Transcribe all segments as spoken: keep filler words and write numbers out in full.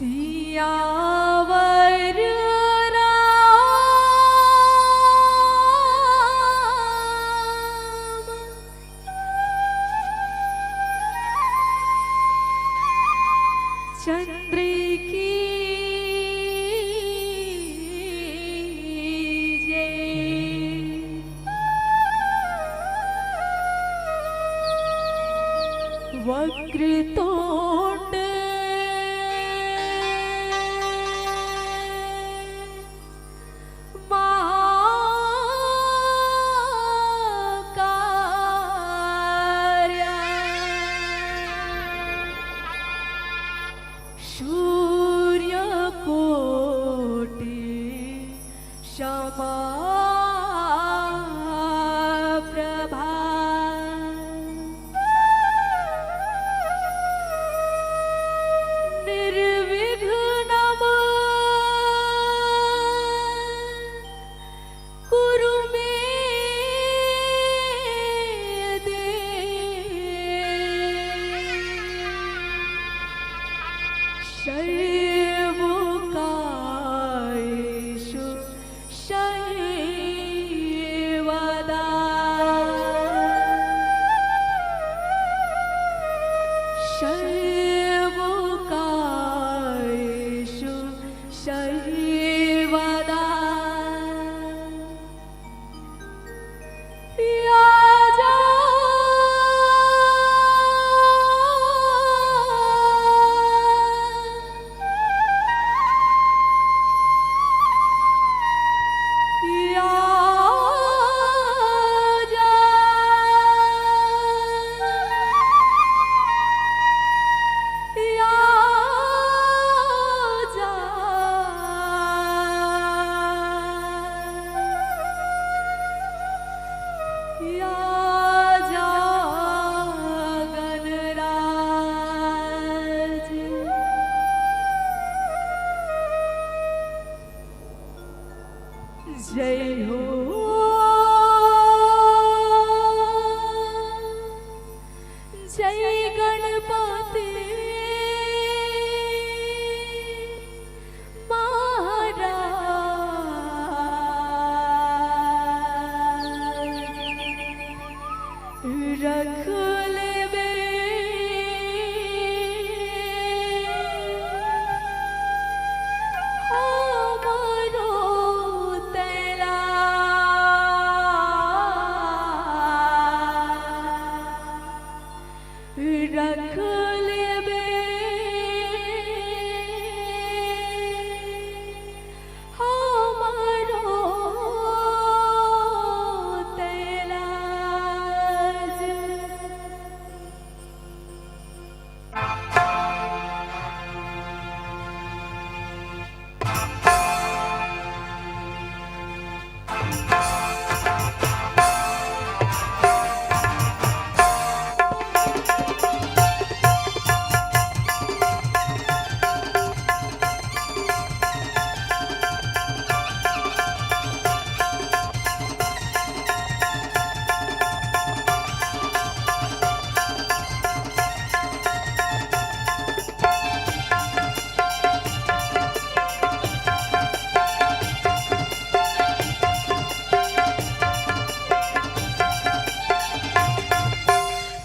सियावर राम चंद्र की जय। वक्रतुंड महाकाय सूर्यकोटि समाप्रभा। निर्विघ्नं कुरु मे देव सर्वकार्येषु सर्वदा। सर्वकार्येषु सर्वदा। या जा या जा, या जा, या जा गणराज। जय हो, जय गणपति महाराज। रख लेबे हमरो तैला। रख लेबे हमरो तैला।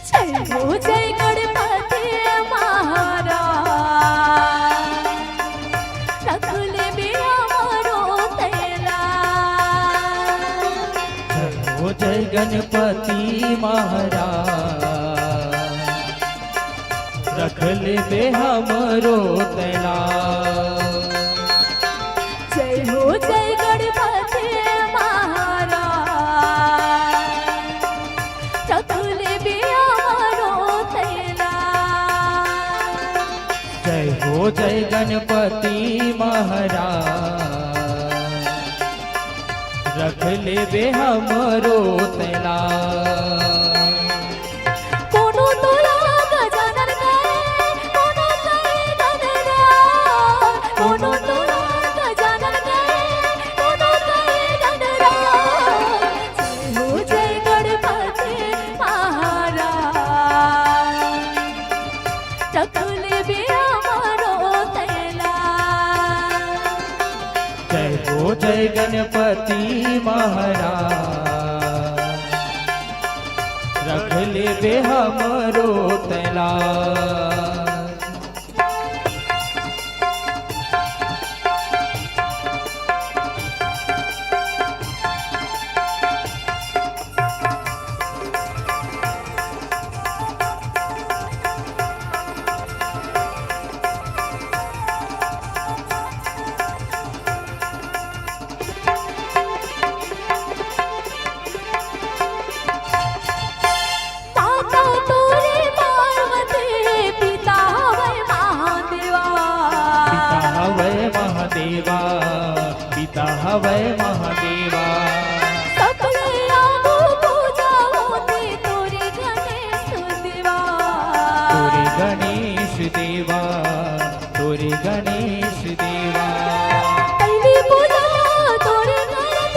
जय हो जय गणपति महाराज, रख लेबे हमरो तैला। जय हो जय गणपति महाराज, रख लेबे हमरो तैला। जय हो जय गणपति महाराज, रख लेबे हमरो तैला। जय हो जय गणपति महाराज, रख लेबे हमरो तैला। कोनो तोला गजानन गाए, कोनो गाए गणराज, कोनो तोला गजानन गाए, कोनो गाए गणराज। जय हो जय गणपति महाराज, रख लेबे हमरो तैला। पति महाराज, रख लेबे हमरो तैं लाज। माता तोरे पार्वती, पिता हवय महादेवा। पिता हवय महादेवा, पिता हवय महादेवा। सबले आगू पूजा होथे तोरे गणेश देवा। तोरे गणेश देवा, तोरे गणेश देवा। पहिली पूजा तोरे करत,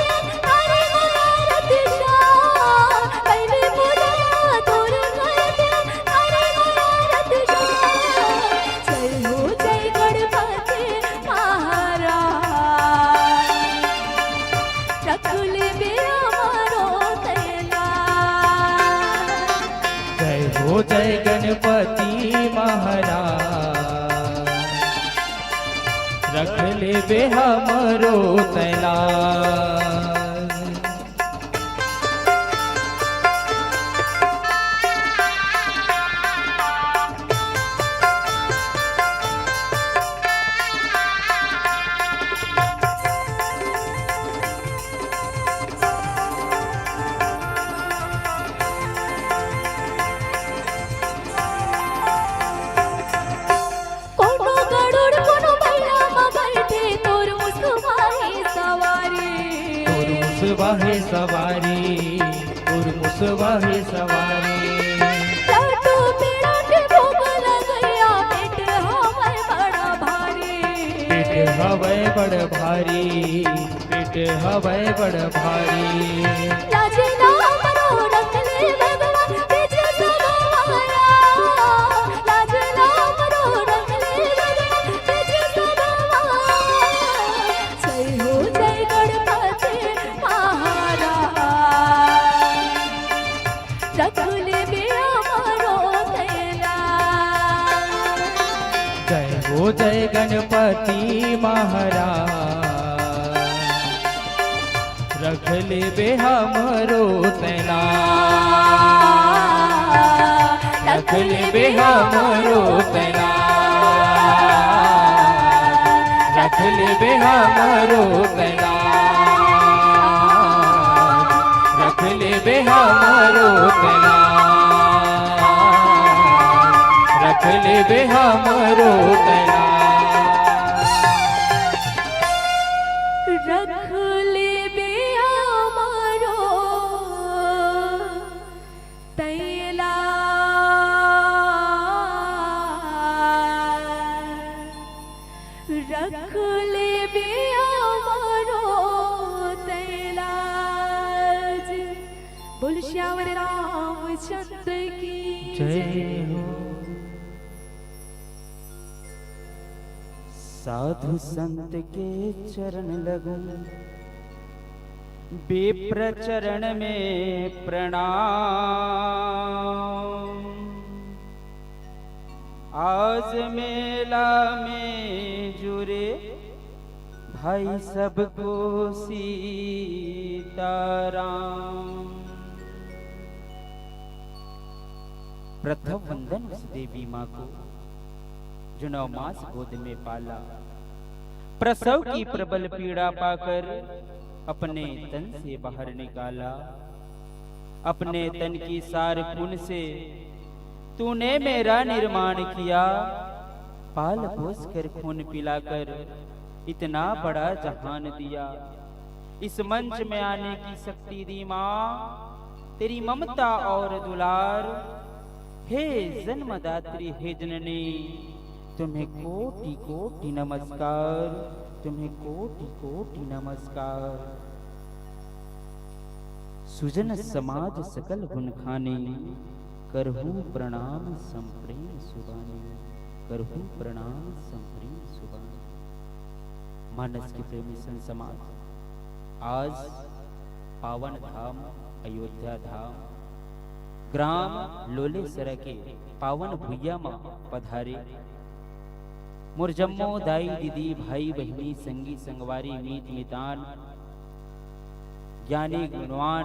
अरे मोला रतिशा। पहिली पूजा तोरे करत, अरे मोला रतिशा। जय हो जय गणपति महाराज, रख लेबे हमरो तैं लाज। जय हो जय गणपति महाराज, रख लेबे हमरो तैं लाज। कोनो गरुड़ कोनो बइला म बइठे, तोर मुसवा हे सवारी। तोर मुसवा हे सवारी, तोर मुसवा हे सवारी। लाडू पेड़ा के भोग लगइया, पेट हवय बड़ा भारी। पेट हवय बड़ भारी, पेट हवय बड़ भारी। लाज ला हमरो रख ले भगवान, बीच सगवारा। लाज ला हमरो रख ले भगवान, बीच सगवारा। जय हो जय गणपति महाराज, रख लेबे हमरो तैं लाज। जय हो जय गणपति महाराज, रख लेबे हमरो तैं लाज। रख लेबे हमरो तैं लाज, रख लेबे हमरो तैं लाज, रख लेबे हमरो तैं लाज, रख लेबे हमरो तैं लाज। रख लेबे हमरो तैं लाज, रख लेबे हमरो तैं लाज। बोल सियावर रामचंद्र की जय हो। साधु संत के चरण लगुं, विप्र चरण में प्रणाम। आज मेला में जुरे भाई सबको सीताराम। प्रथम वंदन उस देवी माँ को जो नौ मास गोद में पाला, प्रसव की प्रबल पीड़ा पाकर अपने तन से बाहर निकाला, अपने तन की सार खून से तूने मेरा निर्माण किया, पाल पोस कर खून पिलाकर इतना बड़ा जहान दिया। इस मंच में आने की शक्ति दी माँ, तेरी ममता और दुलार। हे जन्मदात्री, हे जननी, तुम्हें कोटि कोटि नमस्कार, तुम्हें कोटि कोटि नमस्कार। सुजन समाज सकल गुण खाने, करहु प्रणाम संप्रेम सुबानी, करहु प्रणाम संप्रेम सुबानी। मानस के प्रेमी संत समाज, आज पावन धाम अयोध्या धाम ग्राम लोलेसरा के पावन भुइया म पधारे मोर जम्मो दाई दीदी, भाई बहिनी, संगी संगवारी, मीत मितान, ज्ञानी गुणवान,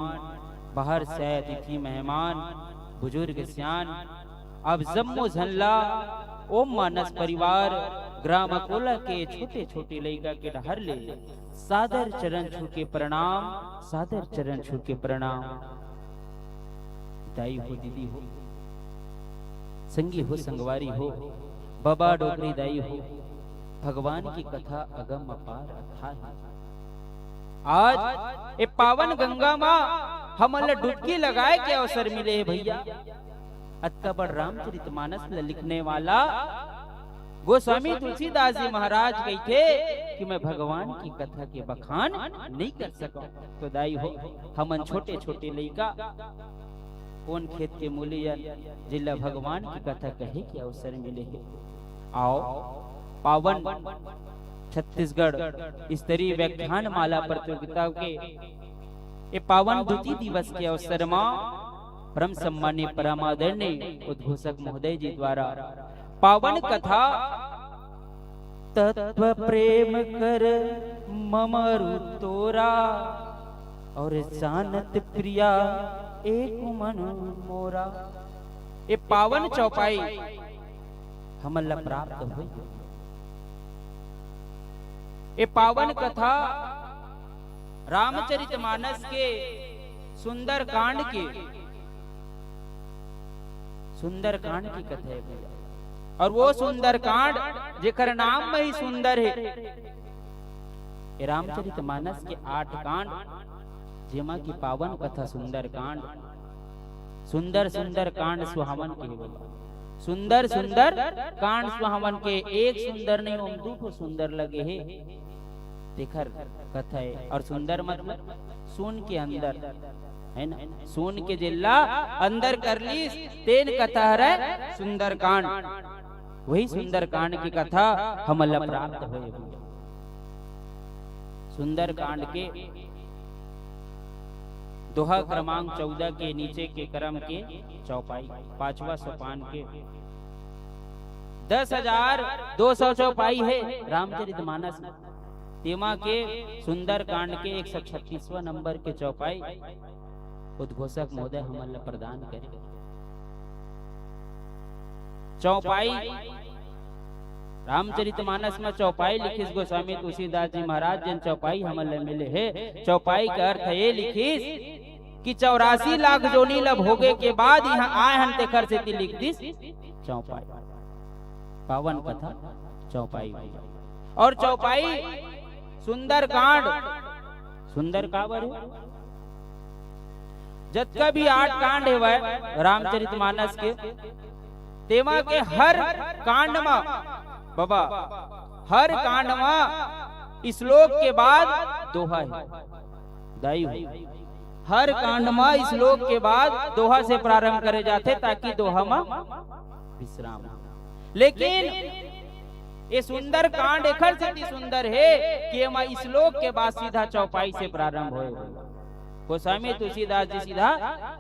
बाहर से आए अतिथि मेहमान, बुजुर्ग सियान, आप जम्मो झन ला ओम मानस परिवार ग्राम अकोला के छोटे छोटे लइका के डहर ले सादर चरण छू के प्रणाम, सादर चरण छू के प्रणाम। दाई हो, दीदी हो, संगी हो, संगवारी हो, बबा डोकरी दाई हो, भगवान की कथा अगम अपार अथाह हे। आज ए पावन गंगा म हमन ल डुबकी लगाए के अवसर मिले हे भैया। अतका बड़ रामचरित मानस ल लिखने वाला गोस्वामी तुलसीदास जी महाराज कहिथे कि मैं भगवान की कथा के बखान नहीं कर सकंव। तो दाई हो, हमन छोटे छोटे लइका, कोन खेत के मूली अन, जिला भगवान की कथा कहे के अवसर मिले हे। आओ, पावन छत्तीसगढ़ स्तरीय व्याख्यान माला प्रतियोगिता के ए पावन द्वितीय दिवस के अवसर म परम सम्मान्य परम आदरणीय उद्घोषक महोदय जी द्वारा पावन कथा तत्व प्रेम कर मम अरु तोरा, और जानत प्रिया एक मन मोरा। ए पावन चौपाई हमन ला प्राप्त होई। ए पावन कथा रामचरित मानस के सुंदर कांड के, सुंदर कांड की कथा हे भैया। और वो सुंदर कांड जेकर नाम में ही सुंदर हे। ये रामचरित मानस के आठ कांड, जेमा की पावन कथा सुंदर कांड, सुंदर सुंदर कांड सुहावन के हे भैया। सुंदर सुंदर कांड सुहावन के, एक सुंदर नहीं, ओम दू ठो सुंदर लगे हे। तेखर कथा हे। और सुंदर मतलब सून के अंदर, है ना? सून के जेला अंदर कर लीस, तेन कथा हरय सुंदरकांड। वही सुंदरकांड की कथा हमन ला प्राप्त होए हुए। सुंदरकांड के दोहा क्रमांक चौदह के नीचे के क्रम के चौपाई, पांचवा सोपान के दस हजार दो सौ चौपाई हे रामचरित मानस म। तेमा के सुंदरकांड के एक सौ छत्तीसवां नंबर के चौपाई उद्घोषक महोदय हमन ला प्रदान करे। चौपाई, रामचरित मानस म चौपाई लिखिस गोस्वामी तुलसीदास जी महाराज, जेन चौपाई हमन ला मिले हे। चौपाई के अर्थ ये लिखिस कि चौरासी लाख जोनी ला भोगे के बाद इहां आए हन, तेखर सेती लिख दिस चौपाई। पावन कथा चौपाई। और चौपाई सुंदरकांड, सुंदर काबर हे? जतका भी आठ कांड हेवय रामचरित मानस के, तेमा के हर कांड म, बाबा, हर कांड म श्लोक के बाद दोहा हे। दाई हो, हर कांड म श्लोक के बाद दोहा से प्रारंभ करे जाथे, ताकि दोहा म विश्राम हो। लेकिन ये सुंदर कांड एखर सेती सुंदर हे कि एमा श्लोक के बाद सीधा चौपाई से प्रारंभ होए। गोस्वामी तुलसीदास जी सीधा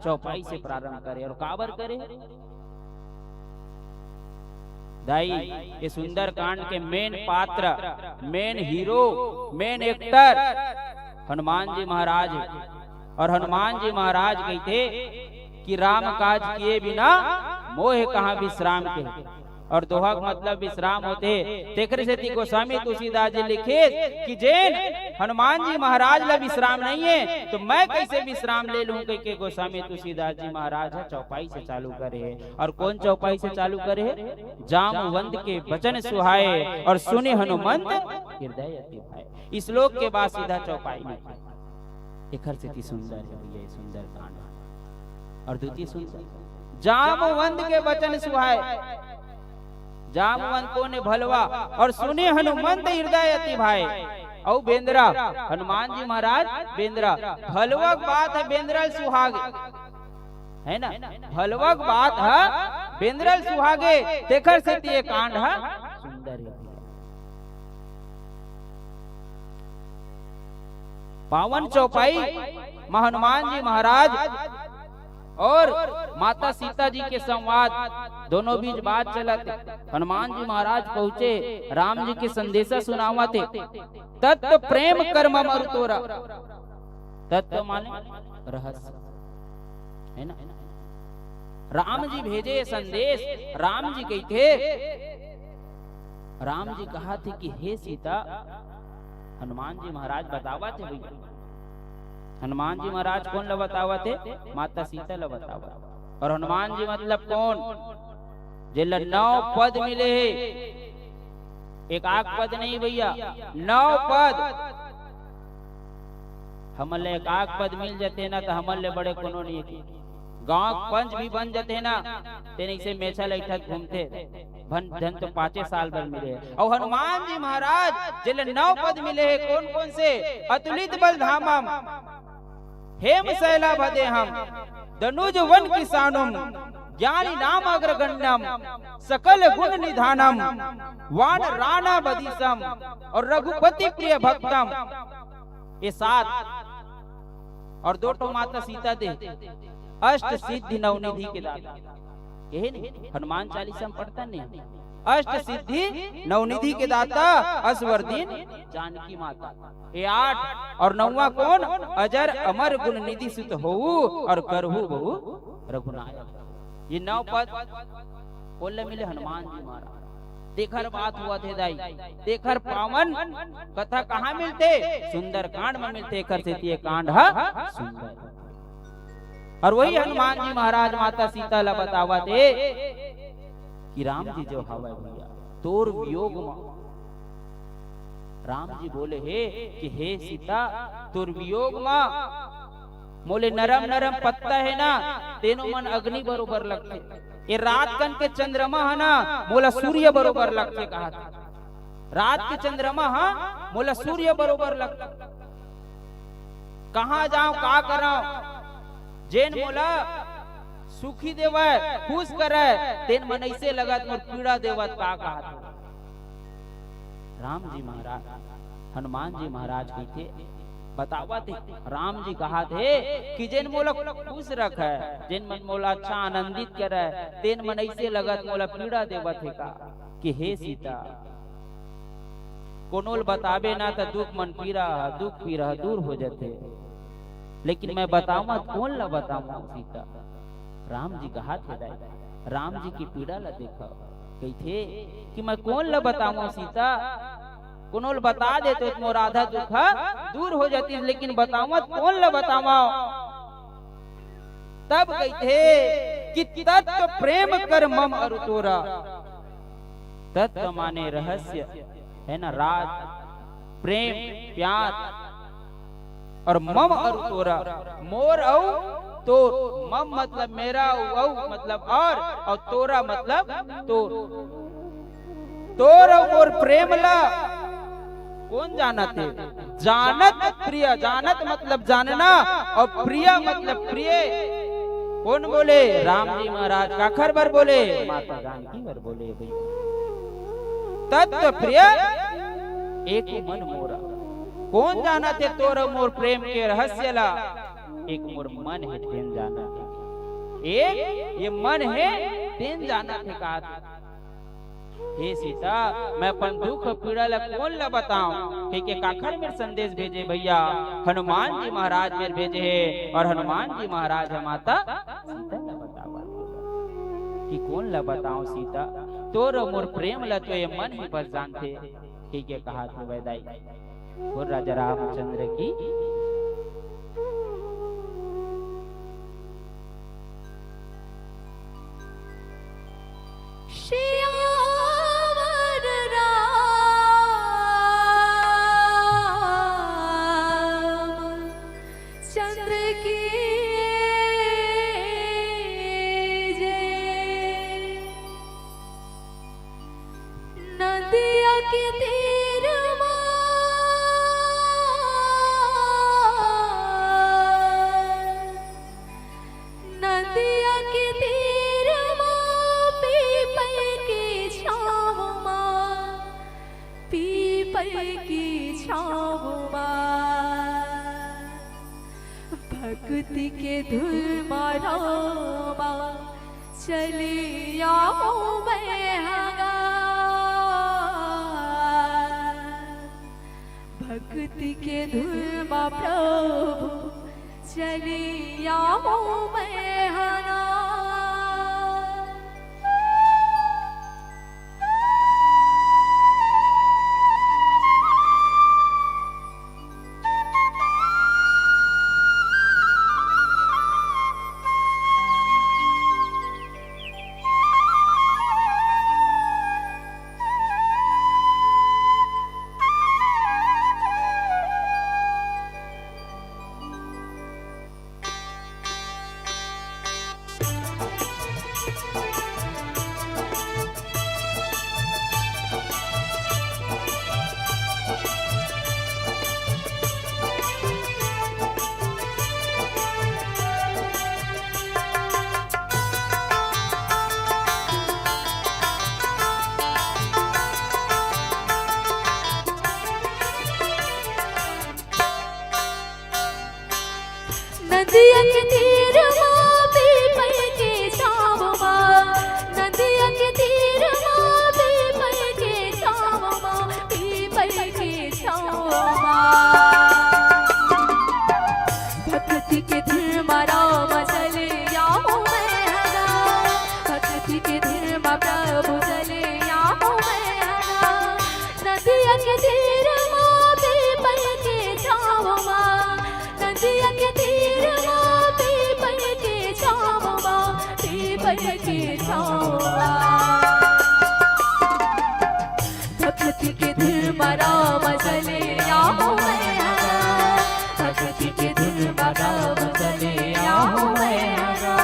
चौपाई से प्रारंभ करे। और काबर करे? दाई, ये सुंदर कांड के मेन पात्र, main hero, main actor Hanuman ji महाराज हे। और हनुमान जी महाराज कहिथे कि राम काज किए बिना मोहे कहाँ विश्राम के। और दोहा के मतलब विश्राम होथे। तेखरे सेती गोस्वामी तुलसीदास जी लिखिस कि जेन हनुमान जी महाराज ला विश्राम नहीं हे, तो मैं कैसे विश्राम ले लूं, कहिके गोस्वामी तुलसीदास जी महाराज ह चौपाई से चालू करे हे। और कौन चौपाई से चालू करे हे? जामवंत के वचन सुहाए, और सुनि हनुमंत हृदय अति भाए। श्लोक के बाद सीधा चौपाई लिखे। एखर सेती सुंदर हे भैया, ये सुंदर कांड। और द्वितीय सुंदर, जामवंत के वचन सुहाए। जामवंत कोन हे? भलवा। और सुनि हनुमंत हृदय अति भाए। अउ बेंदरा, हनुमान जी महाराज बेंदरा, भलवा के बात हे, बेंदरा ल सुहागे, है ना? भलवा के बात हे, बेंदरा ल सुहागे, तेखर सेती ये कांड हे सुंदर हे। पावन चौपाई म हनुमान जी महाराज और माता सीता जी के संवाद, दोनों बीच बात चलत हे। हनुमान जी महाराज पहुंचे, राम जी के संदेशा सुनावत हे, "तत्व प्रेम कर मम अरु तोरा।" तत्व माने रहस्य, है ना? राम जी भेजे संदेश, राम जी कहिथे, राम जी कहत हे कि हे सीता, हनुमान जी महाराज बतावत हे भैया। हनुमान जी महाराज कोन ला बतावत हे? माता सीता ला बतावत। और हनुमान जी मतलब कोन? जेला नौ पद मिले हे, एक आक पद नहीं भैया, नौ पद। हमन ले एक आक पद मिल जथे ना, त हमन ले बड़े कोनो नहीं हे। गांव के पंच भी बन जथे ना, तेन अइसे मेछा लइठत घूमथे। भन झन तो पांचे साल बर मिले हे। अउ हनुमान जी महाराज जेला नौ पद मिले हे, कोन कोन से? अतुलित बल धामम, हेम शैलाभ देहम, दनुज वन किसानुम, ज्ञानी नाम अग्रगण्यम, सकल गुण निधानम, वान राणा बदीसम और रघुपति प्रिय भक्तम। ये सात और दो ठो माता सीता दे, अष्ट सिद्धि नवनिधि के दाता। यही नहीं, हनुमान चालीसा में पढ़ता नहीं, अष्ट सिद्धि नवनिधि के दाता, असवर दीन जानकी माता। ये आठ और नौवां कोन? अजर अमर गुण निधि सुत होऊ और करहु बहु रघुनायक। ये नौ पद कोन ल मिले? हनुमान जी महाराज। तेखर बात होवत हे दाई, तेखर पावन कथा कहाँ मिलथे? सुंदरकांड में मिलथे। एखर सेती ये कांड ह सुंदर। और वही हनुमान जी महाराज माता सीता ला बतावत हे कि राम जी जो हवय भैया, तोर वियोग म, राम जी बोले हे कि हे सीता, तोर वियोग म मोले नरम नरम पत्ता हे ना, तेनो मन अग्नि बरोबर लगथे। ये रात कन के चंद्रमा ह ना, मोला सूर्य बरोबर लगथे, कहत। रात के चंद्रमा ह मोला सूर्य बरोबर लगथे। कहाँ जांव, का करंव, जेन मोला सुखी देवय, खुश करय, तेन मन अइसे लगत मोर पीड़ा देवत, का कहत। राम जी महाराज, हनुमान जी महाराज कहिथे, बतावत हे, राम जी कहत हे कि जेन मोला खुश रखय, जेन मन मोला अच्छा आनंदित करय, तेन मन अइसे लगत मोला पीड़ा देवत हे का? कि हे सीता, कोनो ल बताबे ना त दुख मन पीरा ह, दुख पीरा ह दूर हो जथे। लेकिन मैं बतावंव त कोन ल बतावंव सीता? राम जी कहत हे दाई, राम जी के पीड़ा ल देखव। कहिथे कि मैं कोन ल बतावंव सीता? कोनो ल बता देते त मोर आधा दुख ह दूर हो जतिस, लेकिन बतावंव त कोन ल बतावंव? तब कहिथे कि तत्व प्रेम कर मम अरु तोरा। तत्व माने रहस्य, है ना, राज, प्रेम, प्यार। और मम अरु तोरा, मोर अउ तोर। मम मतलब मेरा, अउ, अउ मतलब और, और तोरा मतलब तोर। तोर अउ मोर प्रेम ला कोन जानत हे? जानत प्रिय, जानत मतलब जानना, और प्रिय मतलब प्रिय। कोन बोले? राम जी महाराज। काखर बर बोले? माता जानकी बर बोले भैया। तत्व प्रिय एक मन मोरा। कोन जानत हे तोर अउ मोर प्रेम के रहस्य ला? एक मोर मन हे, तेन जानत हे। एक ये मन हे, तेन जानत हे। का हे सीता, मैं अपन दुख पीड़ा ला कोन ला बतावंव? कहिके काखर मेर संदेश भेजे भैया? हनुमान जी महाराज मेर भेजे हे। और हनुमान जी महाराज ह माता सीता ला बतावत हे कि कोन ला बतावंव सीता, तोर अउ मोर प्रेम ला तो ये मन ही बस जानथे। कहिके कहत हे दाई। बोल राजा रामचंद्र की। सियावर रामचंद्र की जय। नदिया के तीर मा, नदिया के तीर मा, पीपल की छाँव मा, पीपल की छाँव मा। भक्ति के धुन मा रामा चली आऊं मैं हगा। भक्ति के धुन मा प्रभु चली आऊं मैं हगा। नदिया के तीर मा पीपल के छाँव मा, नदिया के तीर मा पीपल के छाँव मा, पीपल के छाँव मा। भक्ति के धुन मा रामा चले आऊं मैं हगा, भक्ति के धुन मा प्रभु चले आऊं मैं हगा। नदिया के तीर मा पीपल के छाँव मा, नदिया के तीर मा पीपल के छाँव मा, पीपल के छाँव मा। भक्ति के धुन मा रामा चले आऊं मैं हगा, भक्ति के धुन मा प्रभु चले आऊं मैं हगा।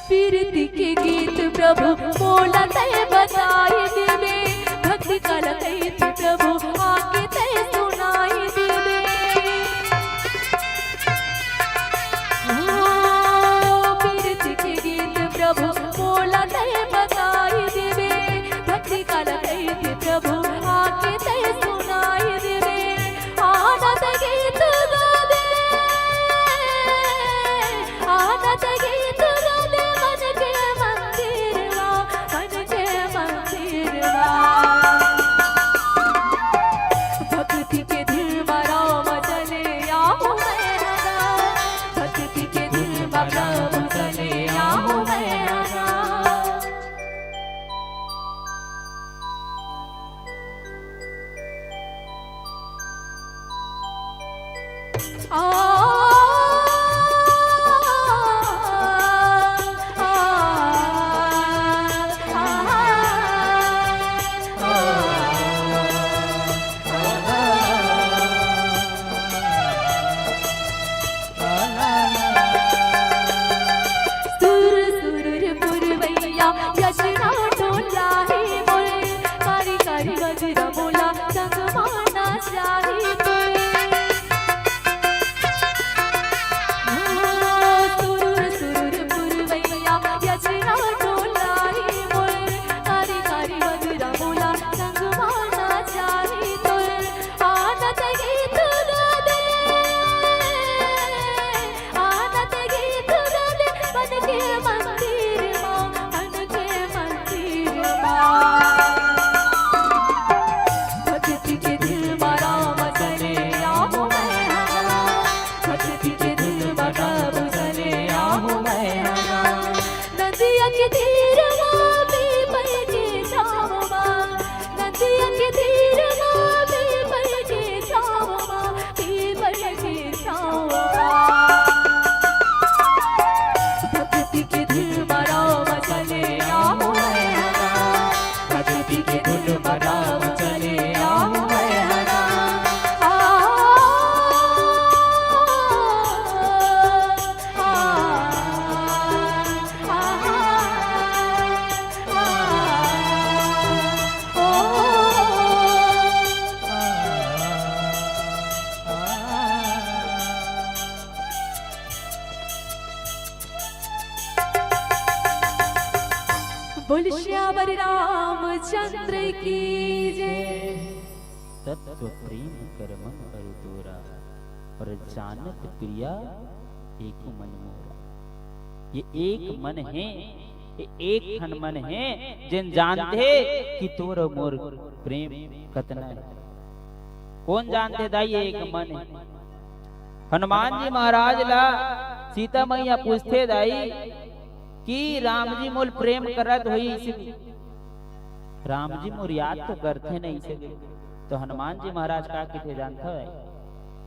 प्रीति के गीत प्रभु मोला तैं बताई देबे, भक्ति काला कहिथे प्रभु आके तैं सुनाई देबे। ओ, प्रीति के गीत प्रभु मोला तैं बताई देबे, भक्ति काला कहिथे प्रभु आके तैं सुनाई देबे। आनंद गीत गा दे, आनंद गीत गा दे मन के मंदिरवा, मन के मंदिरवा। बोल सियावर रामचंद्र की जय। तत्व प्रेम कर मन अरु तोरा, और जानत प्रिया एक मन मोरा। ये एक मन हे, ये एक ठन मन हे, जेन जानथे कि तोर अउ मोर प्रेम कतना हे। कोन जानथे दाई, ये एक मन हे। हनुमान जी महाराज ला सीता मैया पूछथे दाई कि राम जी मोल प्रेम करत होही इसे, राम जी मोर याद तो करथे नहीं इसे। तो हनुमान जी महाराज का कहिथे जानथव?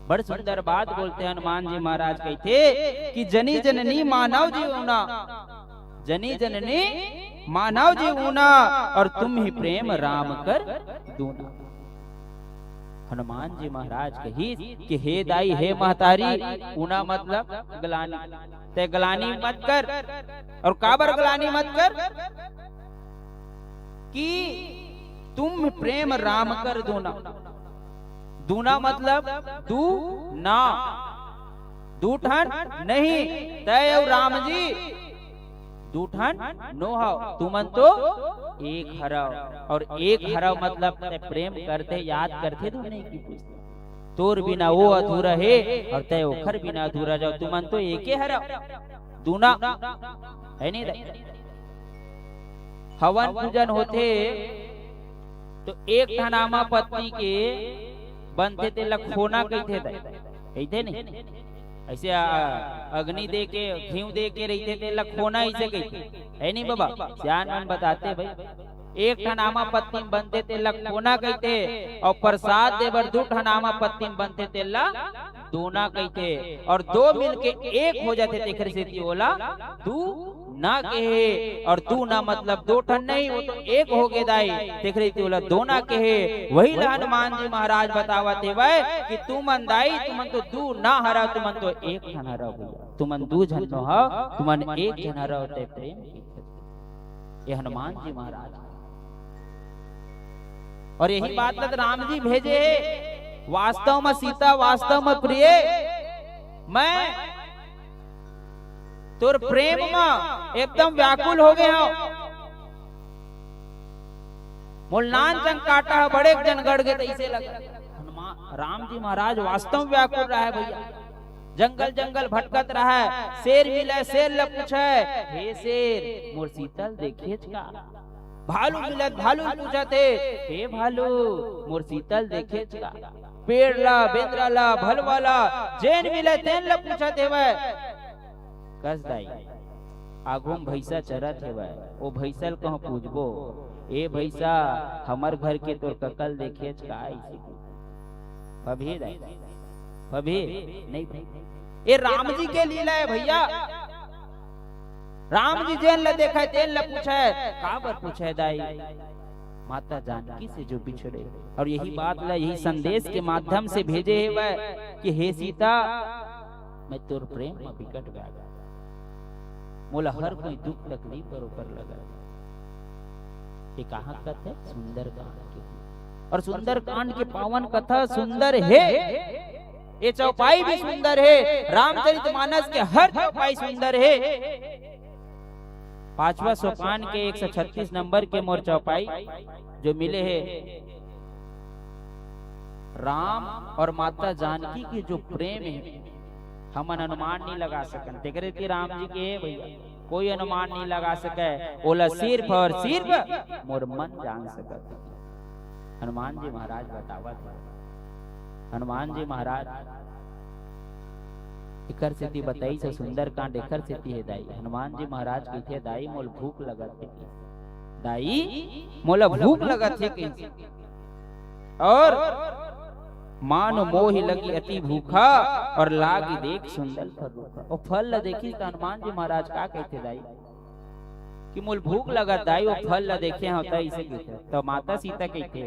बड़ सुंदर बात बोलथे हनुमान जी महाराज, कहिथे कि जनी जननी मानव जीव ऊना, जनी जननी मानव जीव ऊना, और तुम ही प्रेम राम कर दूना। हनुमान जी महाराज कहिस कि हे दाई, हे महतारी, ऊना मतलब ग्लानी, तैं ग्लानी मत कर। और काबर ग्लानी मत कर? कि तुम प्रेम राम कर दूना। दूना मतलब दू ना, दू ठन नहीं, तैं अउ राम जी दू ठन नो हव, तुमन तो एक हरव। और एक हरव मतलब तैं प्रेम करथे, याद करथे तो नहीं कि पूछथे। तोर बिना वो अधूरा हे और तैं ओखर बिना अधूरा हव, तुमन तो एके हरव, दूना हे नहीं दाई? हवन पूजन होथे तो एक ठन आमा पत्ती के बनथे, तेला खोना कहिथे दाई, कहिथे नहीं? अइसे, आ, अग्नि दे के, घीव दे के रहिथे, तेला खोना अइसे कहिथे, हे नहीं बबा? सियान मन बताथे भाई, एक ठन आमा पत्ती म बनथे, तेला खोना कहिथे, और प्रसाद दे बर दू ठन आमा पत्ती म बनथे, तेला दूना कहिथे, और दो मिलके एक हो जाथे, तेखर सेती ओला दू ना कहे। और दू ना मतलब दो ठन नहीं, वो तो एक हो गे दाई, तेखर सेती ओला दो ना कहे। वही ला हनुमान जी महाराज बतावत हेवय कि तुमन दाई, तुमन तो दू ना हरव, तुमन तो एक ठन हरव भैया, तुमन दू झन नो हव, तुमन एक झन हरव, तैं प्रेम के। ये हनुमान जी महाराज। और यही बात ला तो राम जी भेजे हे, वास्तव में सीता, वास्तव में प्रिय, मैं तोर प्रेम में एकदम व्याकुल हो गे हव। मोला नान चंग काटा ह, बड़े जन गड़ गे तइसे लगा। हनुमान, राम जी महाराज वास्तव में व्याकुल रहय भैया। जंगल जंगल भटकत रहय, शेर मिलय, शेर ल पूछय, "हे शेर, मोर सीता ल देखेच का?" भालू मिलय, भालू ल पूछत हे, "हे भालू, मोर सीता ल देखेच का?" पेड़ ला, बेंदरा ला, भलवा ला, जेन मिलय तेन ला पूछत हेवय। कस दाई, आघू म भैंसा चरत हेवय, ओ भैंसा ल कहूं पूछबो, "ए भैंसा, हमर घर के तोर कका ल देखेच का?" अइसे पूछबो। पबही दाई, पबही? नहीं पबही। ए राम जी के लीला हे भैया। राम जी जेन ला देखय, तेन ला पूछय। काबर पूछय दाई? माता जानकी से जो बिछड़े। और यही बात ला, यही संदेश के माध्यम से भेजे हेवय कि हे सीता, मैं तोर प्रेम में बिकट व्याकुल। मोला हर कोई दुख तकलीफ बरोबर लगत। ये कहाँ कथे? सुंदरकांड के। और सुंदरकांड के पावन कथा सुंदर हे, ये चौपाई भी सुंदर हे। रामचरितमानस के हर चौपाई सुंदर हे। पांचवा सोपान के एक सौ छत्तीस नंबर के मोर चौपाई जो मिले हे, राम और माता जानकी के जो प्रेम हे, हमन अनुमान नहीं लगा सकन। तेकरे कि राम जी के हे भैया, कोई अनुमान नहीं लगा सकय। ओला सिर्फ और सिर्फ मोर मन जान सकत हे। हनुमान जी महाराज बतावत हे। हनुमान जी महाराज एकर सेती बताइस हे सुंदरकांड, एकर सेती हे दाई। हनुमान जी महाराज कहिथे, "दाई, मोला भूख लगत हे।" दाई, मोला भूख लगत हे कहिस। और मानो मोहि लगी अति भूखा, और लागी देख सुंदर फल रूखा। ओ फल ल देखिस त हनुमान जी महाराज का कहिथे दाई कि मोला भूख लगत दाई, ओ फल ल देखे हंव त अइसे कहिथे। त माता सीता कहिथे,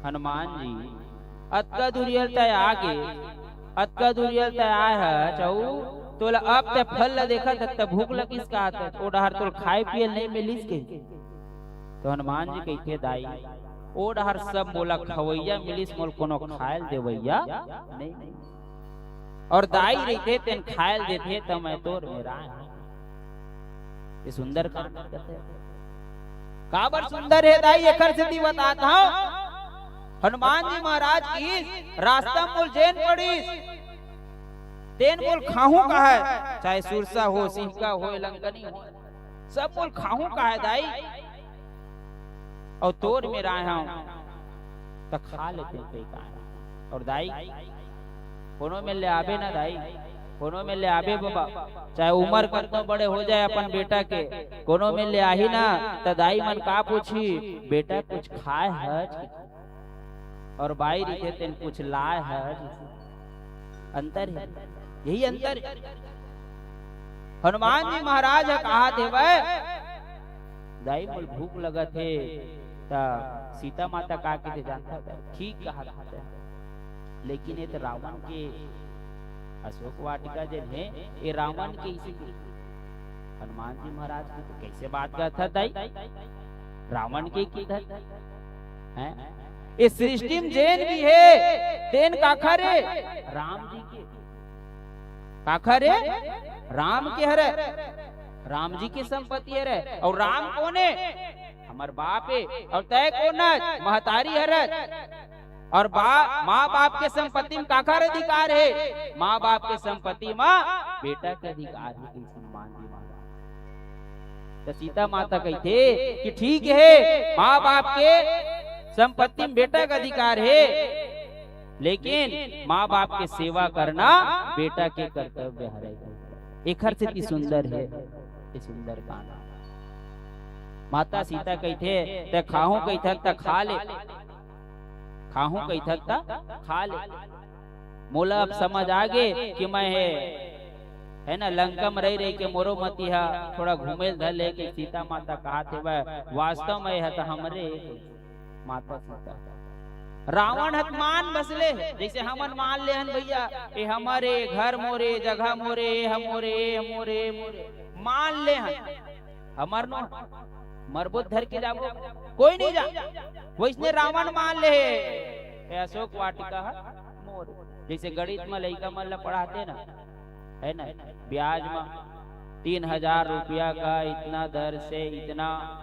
हनुमान जी, अतका दूरिया ले तैं आगे, अतका दूरिया ले तैं आय हस, अउ तोला अब तैं फल ल देखत हस त भूख लगिस का? त ओ डहर तोला खाय पिये ल नइ मिलिस के? त हनुमान जी कहिथे, दाई, ओ डहर सब मोला खवइया मिलिस, मोला कोनो खाय ल देवइया नइ मिलिस। और दाई रहिते तेन खाय ल देथे त मैं तोर मेरा हंव। ये सुंदरकांड कथे। काबर सुंदर हे दाई, एकर सेती बतात हंव। हनुमान जी महाराज कहिस, "रास्ता मोला जेन पड़िस, तेन मोला खाहूं कहय, चाहे सुरसा हो, सिंहका हो, लंकनी हो, सब मोला खाहूं कहय दाई।" अउ तोर मेर आय हंव, त खा लेते कहि काय। अउ दाई, कोनो मेर ले आबे ना दाई, कोनो मेर ले आबे बाबा, चाहे उमर कतनो बड़े हो जाय अपन बेटा के, कोनो मेर ले आही ना, त दाई मन का पूछही, "बेटा कुछ खाय हच?" अउ बाई रहिथे तेन, "कुछ लाय हच?" अंतर हे, यही अंतर हे। हनुमान जी महाराज ह कहात हेवय, "दाई मोला भूख लगत हे।" त सीता माता का कहिथे जानथस? "ठीक कहत हस, लेकिन ये त रावण के अशोक वाटिका जेन हे, ये रावण के इसी के।" हनुमान जी महाराज कहिथे, "कइसे बात करत हस दाई? रावण के किधर हे? ये सृष्टि म जेन भी हे, तेन काखर हे? राम जी के।" काखर हे? राम के हरय, राम जी के संपत्ति हरय। अउ राम कोन हे? हमर बाप हे। अउ तैं कोन हस? महतारी हरस। अउ बा-, माँ बाप के संपत्ति म काखर अधिकार हे? माँ बाप के संपत्ति म बेटा के अधिकार हे, कहिस हनुमान जी महाराज। त सीता माता कहिथे कि ठीक हे, माँ बाप के संपत्ति म बेटा के अधिकार हे, लेकिन माँ बाप के सेवा करना बेटा के कर्तव्य हरे। एखर सेती सुंदर हे, ये सुंदरकांड। माता सीता कहिथे, "तैं खाहूं कहिथस त खा ले, खाहूं कहिथस त खा ले। मोला अब समझ आ गे कि मैं हे, हे ना, लंका म रहि रहि के मोरो मति ह थोड़ा घूमे ल धर ले," के सीता माता कहात हेवय, "वास्तव म ये ह त हमरे हे।" माता सीता। रावण ह त मान बस ले हे, जइसे हमन मान ले हन भइया, "ए हमरे, घर मोरे, जगह मोरे, ए हमरे, ए हमरे, ए मोरे।" मान ले हन। हमर नो, मरबो त धर के जाबो, कोई नइ जाय। वइसने रावण मान ले हे, "ए अशोक वाटिका ह मोरे।" जइसे गणित म लइका मन ल पढ़ाथे ना, हे ना, ब्याज म तीन हजार रुपया का इतना दर से इतना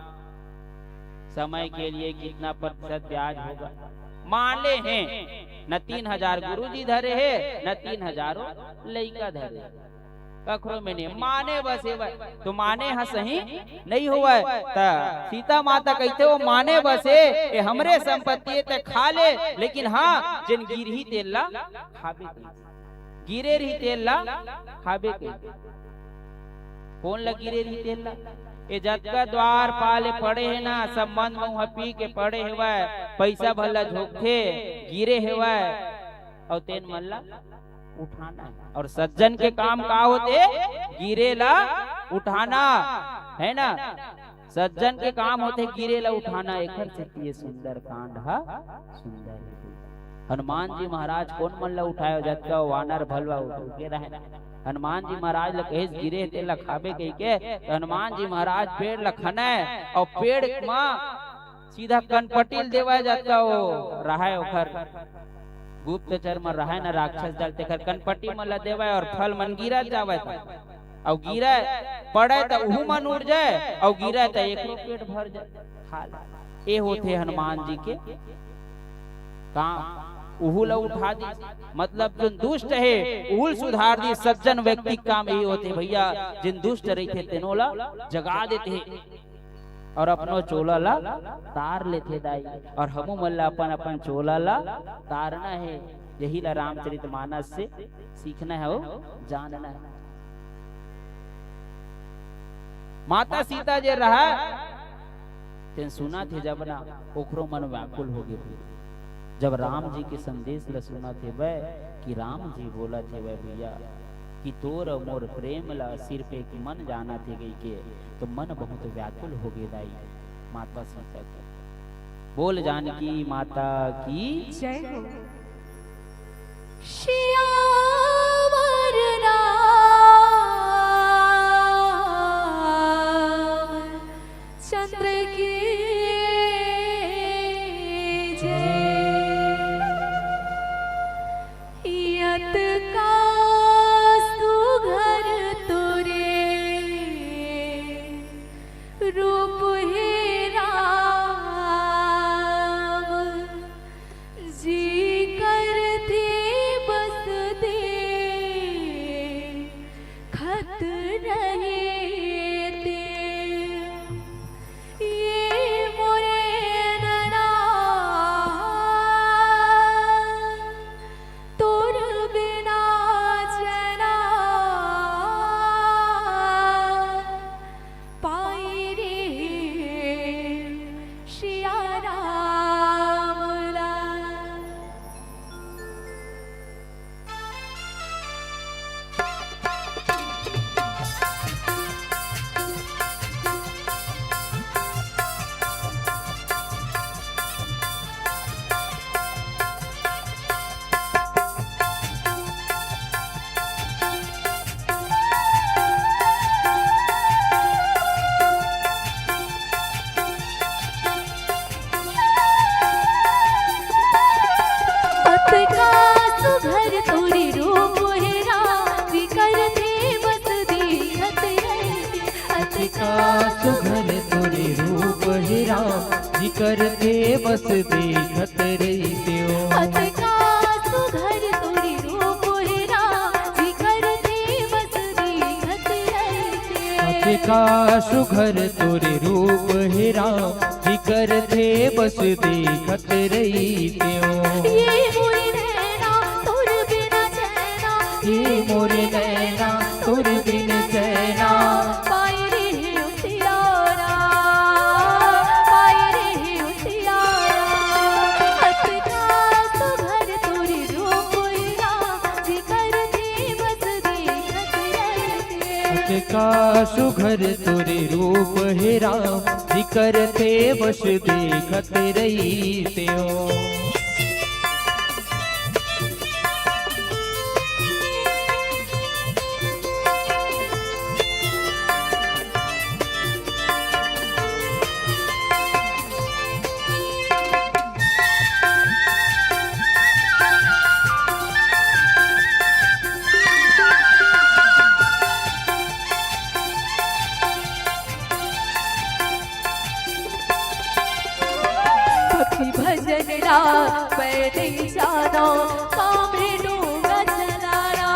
समय के लिए कितना प्रतिशत ब्याज होगा, मान ले हे, न तीन हजार गुरुजी धरे हे, न तीन हजार लइका धरे हे। कखरो में नइ माने बस हे, त माने ह सही नइ होवय। त सीता माता कहिथे, "ओ माने बस हे, ए हमरे संपत्ति हे, तैं खा ले, लेकिन हां, जेन गिरही तेन ला खाबे।" गिरे रही तेल ला खाबे के। कोन ला गिरे रही तेल ला? ए जतका द्वारपाल पड़े हे ना, सब मन मुंह पी के पड़े हेवय, पइसा भला झोंकथे, गिरे हेवय, अउ तेन मन ला उठाना हे। अउ सज्जन के काम का होथे? गिरे ला उठाना, हे ना? सज्जन के काम होथे गिरे ला उठाना, एखर सेती ये सुंदरकांड ह सुंदर हे। हनुमान जी महाराज कोन मन ला उठाय? जतका वानर भलवा उठ के रहे। हनुमान जी महाराज ला कहिस, "गिरे तेला खाबे," कहिके, त हनुमान जी महाराज पेड़ ला खनय अउ पेड़ म सीधा कनपटी ल देवय, जतका वो रहय ओखर गुप्तचर म रहय न राक्षस दल, तेखर कनपटी मन ला देवय अउ फल मन गिरत जावय। अउ गिरय, पड़य त उहू मन उड़ जाय, अउ गिरय त एकरो पेट भर जाय, खा ले। ए होथे हनुमान जी के काम, उहू ला उठा दी, मतलब जोन दुष्ट हे, उहू ला सुधार दी। सज्जन व्यक्ति के काम यही होथे भइया, जिन दुष्ट रहिथे तेनो ला जगा देथे। अउ अपनो चोला ला तार लेथे दाई, अउ हमू मन ला अपन अपन चोला ला तारना हे। यही ला रामचरित मानस से सीखना हे अउ जानना हे। माता सीता जे रहय, तेन सुनत हे जब ना, ओखरो मन व्याकुल हो गे। जब राम जी के संदेश ल सुनत हेवय कि राम जी बोलत हेवय भइया कि तोर अउ मोर प्रेम ल सिर्फ एक मन जानत हे कहिके, तो मन बहुत व्याकुल हो गे दाई। माता सीता के बोल जानकी माता की जय हो। सियावर रामचंद्र की जय। यत का सुघर तोरे रहिते ये मोरे नैना, तोर बिना चैना पाई रे सिया राम ला। अतका सुघर तोरे रूप हे राम, जी करथे बस देखत रहिते। अतका सुघर तोरे रूप हे राम, जी करथे बस देखत रहिते ओ। अतका सुघर तोरे रूप हे राम, जी करथे बस देखत रहिते। अतका सुघर तोरे रूप हे राम, जी करथे बस देखत रहिते ओ। ये मोरे नैना तोर बिना चैना, ये मोरे नैना तोर बिन चैना पाई रे सिया राम, पाई रे सिया राम। अतका सुघर तोरे रूप हे राम, जी करथे बस देखत रहिते। अतका सुघर तोरे रूप हे राम, जी करथे बस देखत रहिते ओ। भक्ति भजन ला मैं नइ जानव, कामे डोंगा चलाना।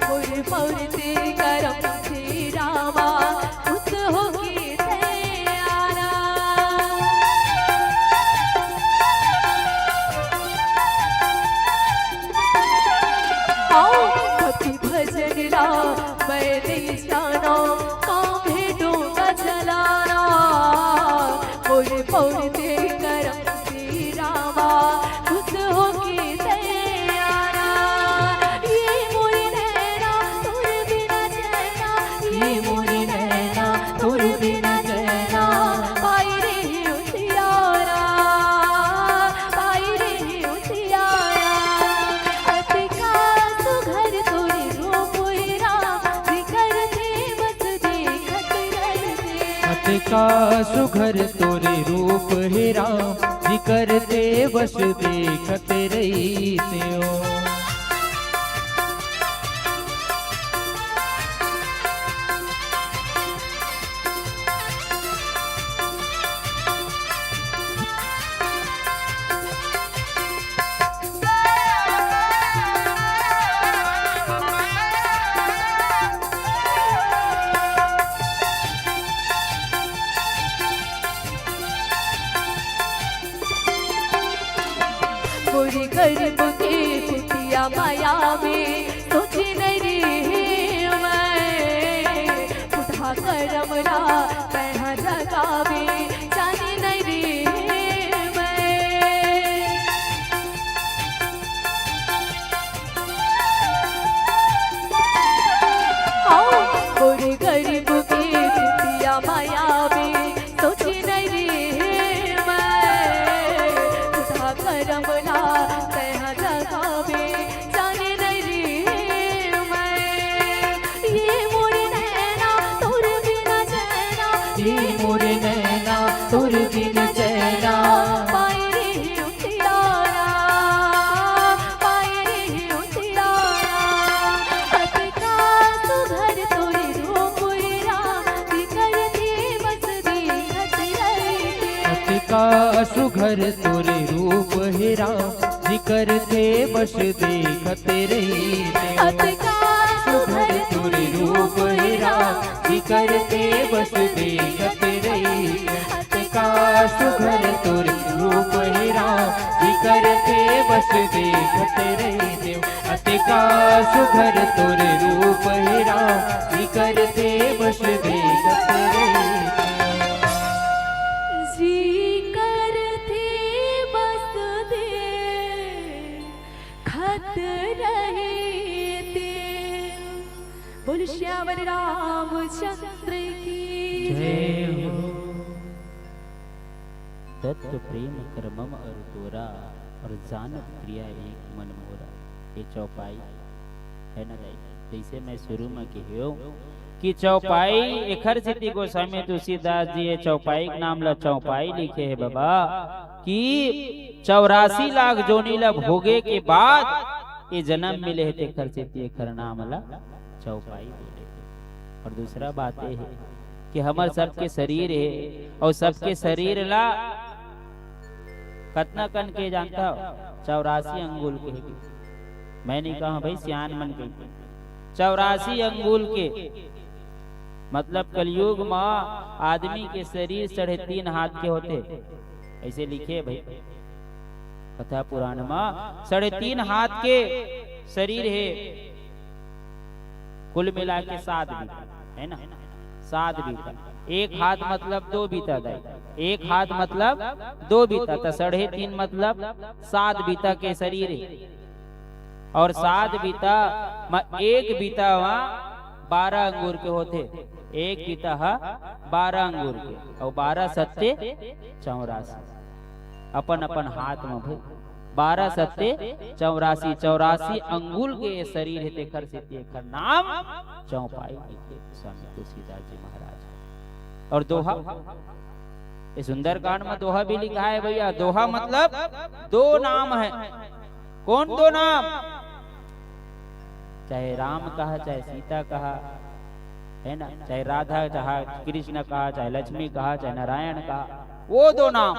मोर पौर ते करम हे रामा, खुश होके तैं आना। आओ भक्ति भजन ला मैं नइ जानव, कामे डोंगा चलाना। मोर पौर ते करम हे रामा, खुश होके तैं आना। ये मोरे नैना तोर बिना चैना, ये मोरे नैना तोर बिना चैना पाई रे सिया राम, पाई रे सिया राम। अतका सुघर तोरे रूप हे राम, जी करथे बस देखत रहिते। अतका सुघर तोरे रूप हे राम, जी करथे बस देखत रहिते ओ। मोर गरीब के कुटिया माया में सोचे नइ रहेंव मैं, फूटहा करम ला तैं हा जगाबे जाने नइ रहेंव मैं। आओ, मोर गरीब के कुटिया माया में सोचे नइ रहेंव मैं, फूटहा करम ला तैं हा जगाबे जाने नइ रहेंव मैं। ये मोरे नैना तोर बिना चैना, ये मोरे नैना तोर बिना चैना पाई रे सिया राम, पाई रे सिया राम। अतका सुघर तोरे रूप हे राम, जी करथे बस देखत रहिते। अतका सुघर तोरे रूप हे राम, जी करथे बस देखत रहिते। अतका सुघर तोरे रूप हे राम, जी करते बस देखत रही। अतका सुघर तोर रूप हे राम, जी करते बस देखत रही देव। अतका सुघर तोर रूप हे राम, जी करते बस देखत रही। जी करते बस देखत रही देव। बोल सियावर रामचंद्र की जय हो। तत्व प्रेम कर मम अरु तोरा, अरु जानत प्रिया एक मन मोरा। ये चौपाई हे ना दाई, जइसे मैं शुरू में कहेंव कि चौपाई, एखर सेती गोस्वामी तुलसीदास जी ये चौपाई के नाम ला चौपाई लिखे हे बाबा, कि चौरासी लाख जोनी ला भोगे के बाद ये जनम मिले हे, तेखर सेती एखर नाम ला चौपाई बोले। अउ दूसरा बात ये हे कि हमर सबके शरीर हे, अउ सबके शरीर ला कतना कन के जानथव? चौरासी अंगुल के हे। मैं नइ कहंव भई, सियान मन कहिथे चौरासी अंगुल के। मतलब कलयुग म आदमी के शरीर साढ़े तीन हाथ के होथे, अइसे लिखे हे भई कथा पुराण म। साढ़े तीन हाथ के शरीर हे, कुल मिला के सात बीता, हे ना? सात बीता। एक हाथ मतलब दो बीता दाई, एक हाथ मतलब दो बीता, त साढ़े तीन मतलब सात बीता के शरीर हे। अउ सात बीता म एक बीता ह बारह अंगुर के होथे, एक बीता ह बारह अंगुर के, अउ बारह सत्ते चौरासी। अपन अपन हाथ म भई बारह सत्ते चौरासी, चौरासी अंगुल के ये शरीर हे, तेखर सेती एखर नाम चौपाई लिखे स्वामी तुलसीदास जी महाराज। अउ दोहा, ये सुंदरकांड म दोहा भी लिखाय हे भइया। दोहा मतलब दो नाम हे। कोन दो नाम? चाहे राम कहा, चाहे सीता कहा, हे ना, चाहे राधा कहा, कृष्ण कहा, चाहे लक्ष्मी कहा, चाहे नारायण कहा, वो दो नाम।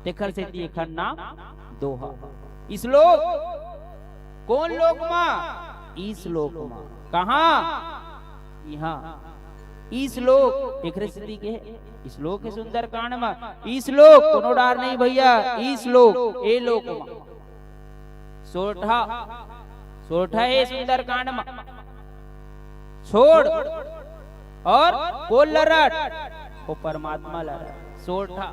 तेखर सेती एखर नाम दोहा। श्लोक, कोन लोक म? श्लोक म। कहां? इहां। श्लोक, एखरे सेती के श्लोक हे सुंदरकांड म। श्लोक, कोनो डार नहीं भइया, श्लोक, ए लोक म। सोरठा, सोरठा हे सुंदरकांड म। छोड़ अउ कोन ल रट? वो परमात्मा ल रट। सोरठा,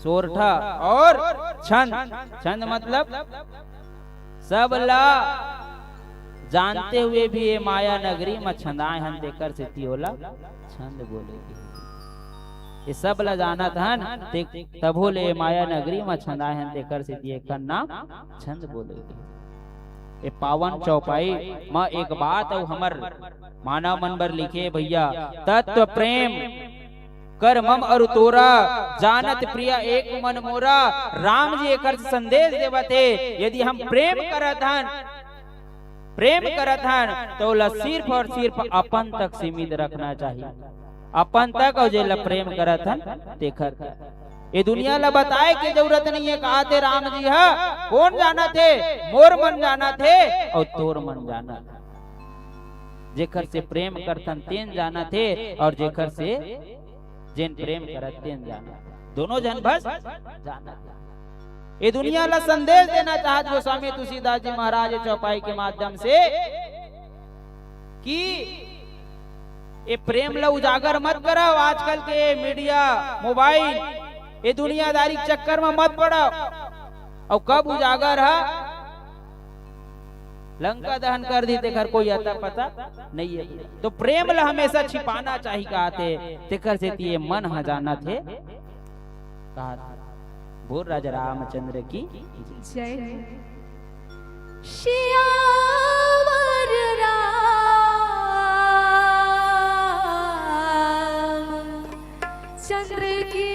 सोरठा अउ छंद, छंद मतलब सब ला जानते हुए भी ये माया नगरी म छंदाय हन, तेखर सेती ओला छंद बोले गे। ये सब ला जानत हन, ते तभो ले ये माया नगरी म छंदाय हन, तेखर सेती एखर नाम छंद बोले गे। ये पावन चौपाई म एक बात अउ हमर मानव मन बर लिखे भइया, तत्व प्रेम कर मम अरु तोरा, जानत प्रिया एक मन मोरा। राम जी एखर संदेश देवत हे, यदि हम प्रेम करत हन, प्रेम करत हन, त ओला सिर्फ अउ सिर्फ अपन तक सीमित रखना चाही। अपन तक अउ जेला प्रेम करत हन, तेखर तक। ये दुनिया ला बताय के जरूरत नहीं हे, कहाथे राम जी ह, कोन जानत हे? मोर मन जानत हे अउ तोर मन जानत हे। जेखर से प्रेम करथन तेन जानत हे, अउ जेखर से जेन प्रेम करत तेन जानत हे। दोनों झन बस जानत हे। ये दुनिया ला संदेश देना चाहत गोस्वामी तुलसीदास जी महाराज ये चौपाई के माध्यम से कि ये प्रेम ला उजागर मत करव। आजकल के मीडिया, मोबाइल, ये दुनियादारी के चक्कर म मत पड़व। अउ कब उजागर ह लंका दहन कर दी, तेखर कोई अता पता नहीं हे। तो प्रेम ला हमेशा छिपाना चाही कहाथे, तेखर सेती ये मन ह जानत हे कहाथे। बोल राजा रामचंद्र की जय हो। सियावर रामचंद्र की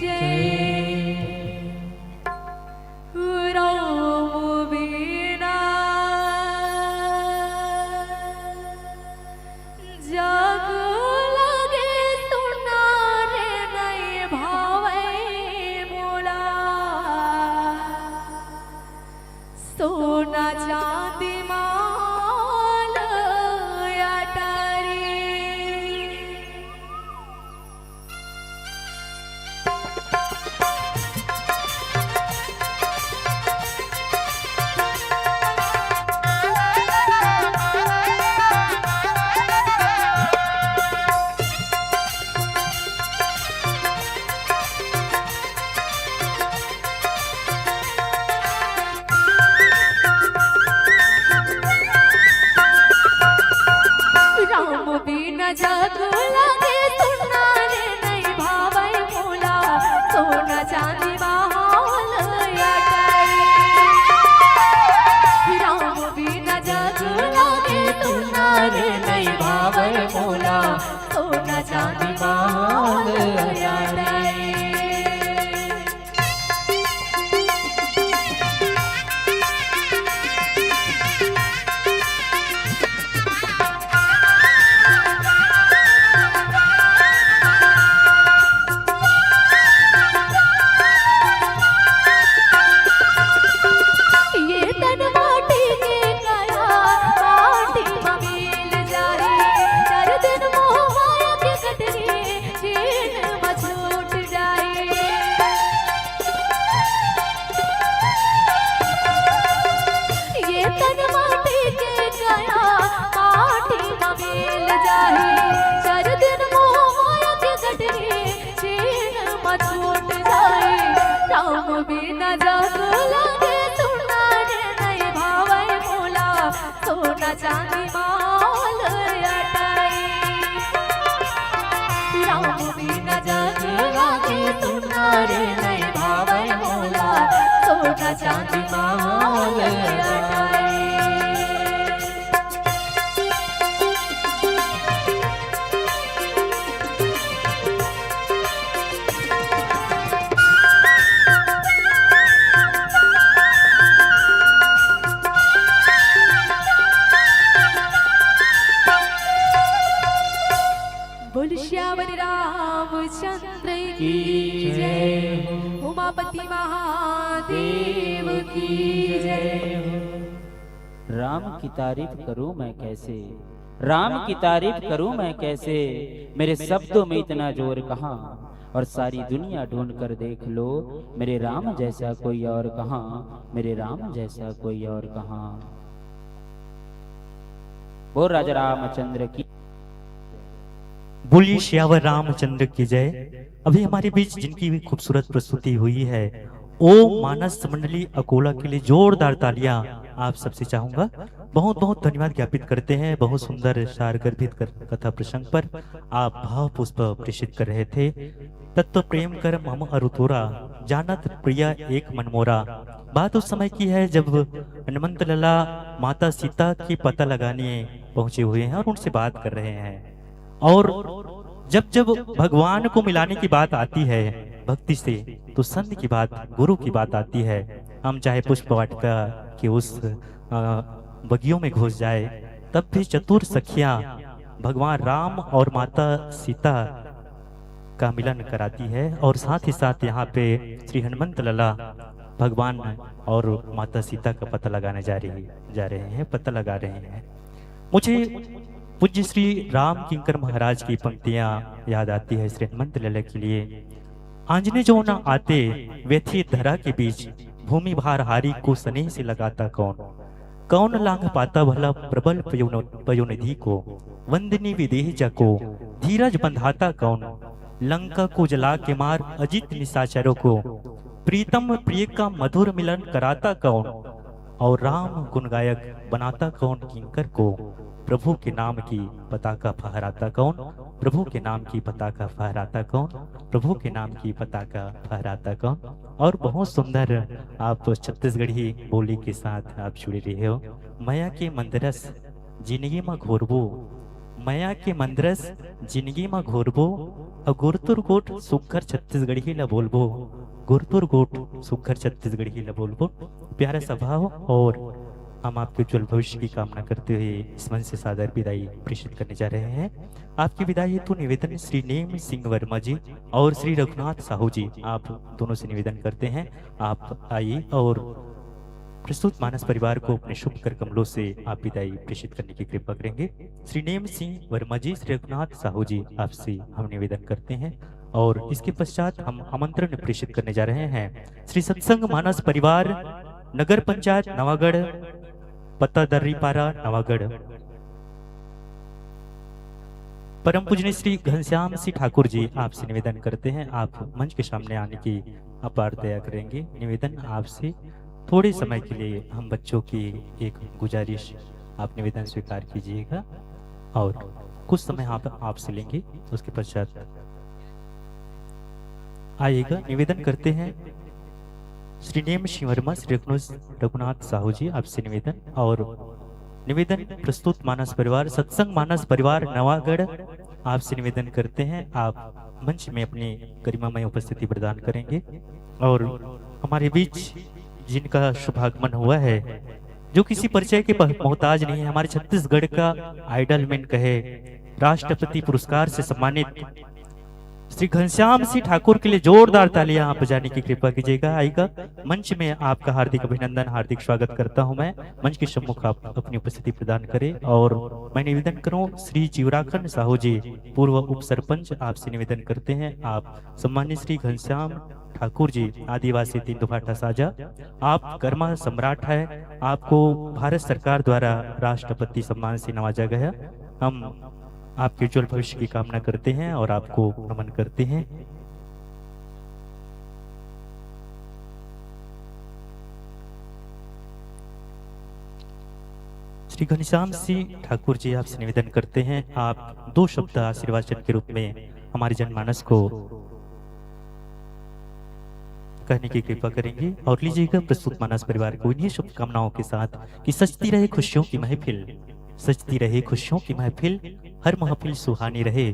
जय। राम बिना जग लगे सुना रे, नहीं भावे मोला। जग लगे सुन्ना रे, नइ भावय मोला सोना चांदी माल अटाई। राम बिना जग लगे सुन्ना रे, नइ भावय मोला सोना चांदी माल अटाई। ये तन माटी के काया, माटी म मिल जाही। चार दिन मोह माया के कटही, छीन म छूट जाही। ये तन माटी के काया, माटी म मिल जाही। चार दिन मोह माया के कटही, छीन म छूट जाही। राम बिना जग लगे सुन्ना रे, नइ भावय मोला सोना चांदी माल अटाई। राम बिना जग लगे सुन्ना रे, नइ भावय मोला सोना चांदी माल अटाई। बोल सियावर रामचंद्र की जय, उमापति महादेव की जय। राम की तारीफ करूं मैं कैसे, राम की तारीफ करूं मैं कैसे, मेरे शब्दों में इतना जोर कहाँ। और सारी दुनिया ढूंढ कर देख लो, मेरे राम जैसा कोई और कहाँ, मेरे राम जैसा कोई और कहाँ। बोल राजा रामचंद्र की। बोलिए सियावर रामचंद्र की जय। अभी हमारे बीच जिनकी भी खूबसूरत प्रस्तुति हुई है, ओ मानस मंडली अकोला के लिए जोरदार तालियां आप सबसे चाहूंगा। बहुत बहुत धन्यवाद ज्ञापित करते हैं बहुत सुंदर सार गर्भित कर, कथा प्रसंग पर आप भाव पुष्प प्रेषित कर रहे थे। तत्व प्रेम कर मम अरु तोरा, जानत प्रिया एक मन मोरा। बात उस समय की है जब हनुमंत लाला माता सीता की पता लगाने पहुंचे हुए हैं और उनसे बात कर रहे हैं। और जब जब भगवान को मिलाने की बात आती है भक्ति से, तो संत की बात, गुरु की बात आती है। हम चाहे पुष्प वाटिका के उस, अ, बगियों में घुस जाए, तब भी चतुर सखियां भगवान राम और माता सीता का मिलन कराती है और साथ ही साथ यहाँ पे श्री हनुमंत लला भगवान और माता सीता का पता लगाने जा रही, जा रहे हैं, पता लगा रहे हैं। मुझे पूज्य श्री राम किंकर महाराज की पंक्तियां याद आती है श्री हनुमंत लला के लिए। आंजने जो न आते व्यथित धरा के बीच, भूमि भार हारी को स्नेह से लगाता कौन? कौन लांघ पाता भला प्रबल पयोन-, पयोनिधि को? वंदनी विदेह जको धीरज बंधाता कौन? लंका को जला के मार अजित निशाचरों को, प्रीतम प्रिय का मधुर मिलन कराता कौन? और राम गुण गायक बनाता कौन किंकर को? प्रभु के नाम की पताका फहराता कौन? प्रभु के नाम की पताका फहराता कौन? प्रभु के नाम की पताका फहराता कौन? और बहुत सुंदर आप छत्तीसगढ़ी बोली के साथ आप जुड़े रहे हो। मया के मंदरस जिंदगी म घोरबो, मया के मंदरस जिंदगी म घोरबो, अउ गुरतुर गोठ सुग्घर छत्तीसगढ़ी ल बोलबो, गुरतुर गोठ सुग्घर छत्तीसगढ़ी ल बोलबो। प्यारा सभा हो, और हम आपके उज्जवल भविष्य की कामना करते हुए इस मंच से सादर विदाई प्रेषित करने जा रहे हैं। आपकी विदाई हेतु निवेदन श्री नेम सिंह वर्मा जी और श्री रघुनाथ साहू जी, आप दोनों से निवेदन करते हैं, आप आइए और प्रस्तुत मानस परिवार को अपने शुभ कर कमलों से आप विदाई प्रेषित करने की कृपा करेंगे। श्री नेम सिंह वर्मा जी, श्री रघुनाथ साहू जी, आपसे हम निवेदन करते हैं और इसके पश्चात हम आमंत्रण प्रेषित करने जा रहे हैं श्री सत्संग मानस परिवार, नगर पंचायत नवागढ़, पत्ता दर्रीपारा नवागढ़। परम पूजनीय श्री घनश्याम सिंह ठाकुर जी, आपसे निवेदन करते हैं, आप मंच के सामने आने की अपार दया करेंगे। निवेदन आपसे, थोड़े समय के लिए हम बच्चों की एक गुजारिश, आप निवेदन स्वीकार कीजिएगा और कुछ समय आप आपसे लेंगे। उसके पश्चात आइएगा, निवेदन करते हैं श्री नेम सिंह वर्मा, श्री रघुनाथ, रघुनाथ साहू जी, आपसे निवेदन। और निवेदन, प्रस्तुत मानस परिवार, सत्संग मानस परिवार नवागढ़, आपसे निवेदन करते हैं आप मंच में अपनी गरिमामय उपस्थिति प्रदान करेंगे। और हमारे बीच जिनका शुभागमन हुआ है, जो किसी परिचय के पह-, मोहताज नहीं है, हमारे छत्तीसगढ़ का आइडल मैन कहे, राष्ट्रपति पुरस्कार से सम्मानित श्री घनश्याम सिंह ठाकुर के लिए जोरदार तालियां आप बजाने की कृपा कीजिएगा। आइएगा, मंच में आपका हार्दिक अभिनंदन, हार्दिक स्वागत करता हूं मैं। मंच के सम्मुख आप अपनी उपस्थिति प्रदान करें और मैं निवेदन करूं, श्री जीवराखंड साहू जी, पूर्व उप सरपंच, आपसे निवेदन करते हैं आप सम्मानित श्री घनश्याम ठाकुर जी, आदिवासी तीन दुभाठा साजा, आप कर्मा सम्राट है, आपको भारत सरकार द्वारा राष्ट्रपति सम्मान से नवाजा गया। हम आपके उज्जवल भविष्य की कामना करते हैं और आपको नमन करते हैं। श्री घनश्याम सिंह ठाकुर जी, आपसे निवेदन करते हैं, आप दो शब्द आशीर्वाचन के रूप में हमारे जनमानस को कहने की कृपा करेंगे। और लीजिएगा प्रस्तुत मानस परिवार को इन्हीं शुभकामनाओं के साथ कि सजती रहे खुशियों की महफिल, सजती रहे खुशियों की महफिल, हर महफिल सुहानी रहे।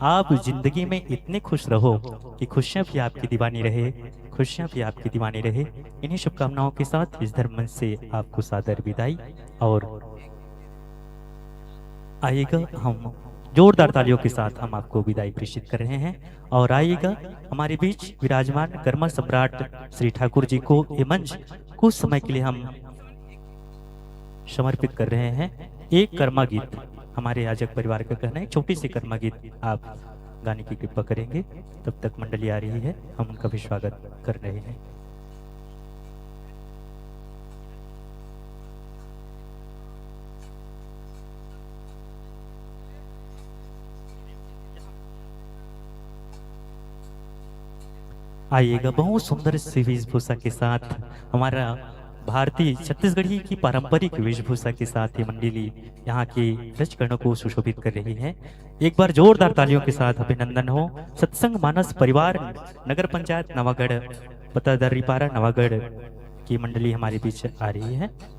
आप जिंदगी में इतने खुश रहो कि खुशियां भी आपकी दीवानी रहे, खुशियां भी आपकी दीवानी रहे। इन्हीं शुभकामनाओं के साथ इस धर्म मंच से आपको सादर विदाई। और आइएगा, हम जोरदार तालियों के साथ हम आपको विदाई प्रेषित कर रहे हैं। और आइएगा, हमारे बीच विराजमान कर्मा सम्राट श्री ठाकुर जी को ये मंच कुछ समय के लिए हम समर्पित कर रहे हैं। एक कर्मा गीत, हमारे आयोजक परिवार का कहना है, छोटी सी कर्मा गीत आप गाने की कृपा करेंगे। तब तक मंडली आ रही है, हम उनका भी स्वागत कर रहे हैं। आइएगा, बहुत सुंदर सी वेशभूषा के साथ, हमारा भारतीय छत्तीसगढ़ी की पारंपरिक वेशभूषा के साथ ये मंडली यहाँ के रजकणों को सुशोभित कर रही है। एक बार जोरदार तालियों के साथ अभिनंदन हो। सत्संग मानस परिवार, नगर पंचायत नवागढ़, पता दर्रीपारा नवागढ़ की मंडली हमारे बीच आ रही है।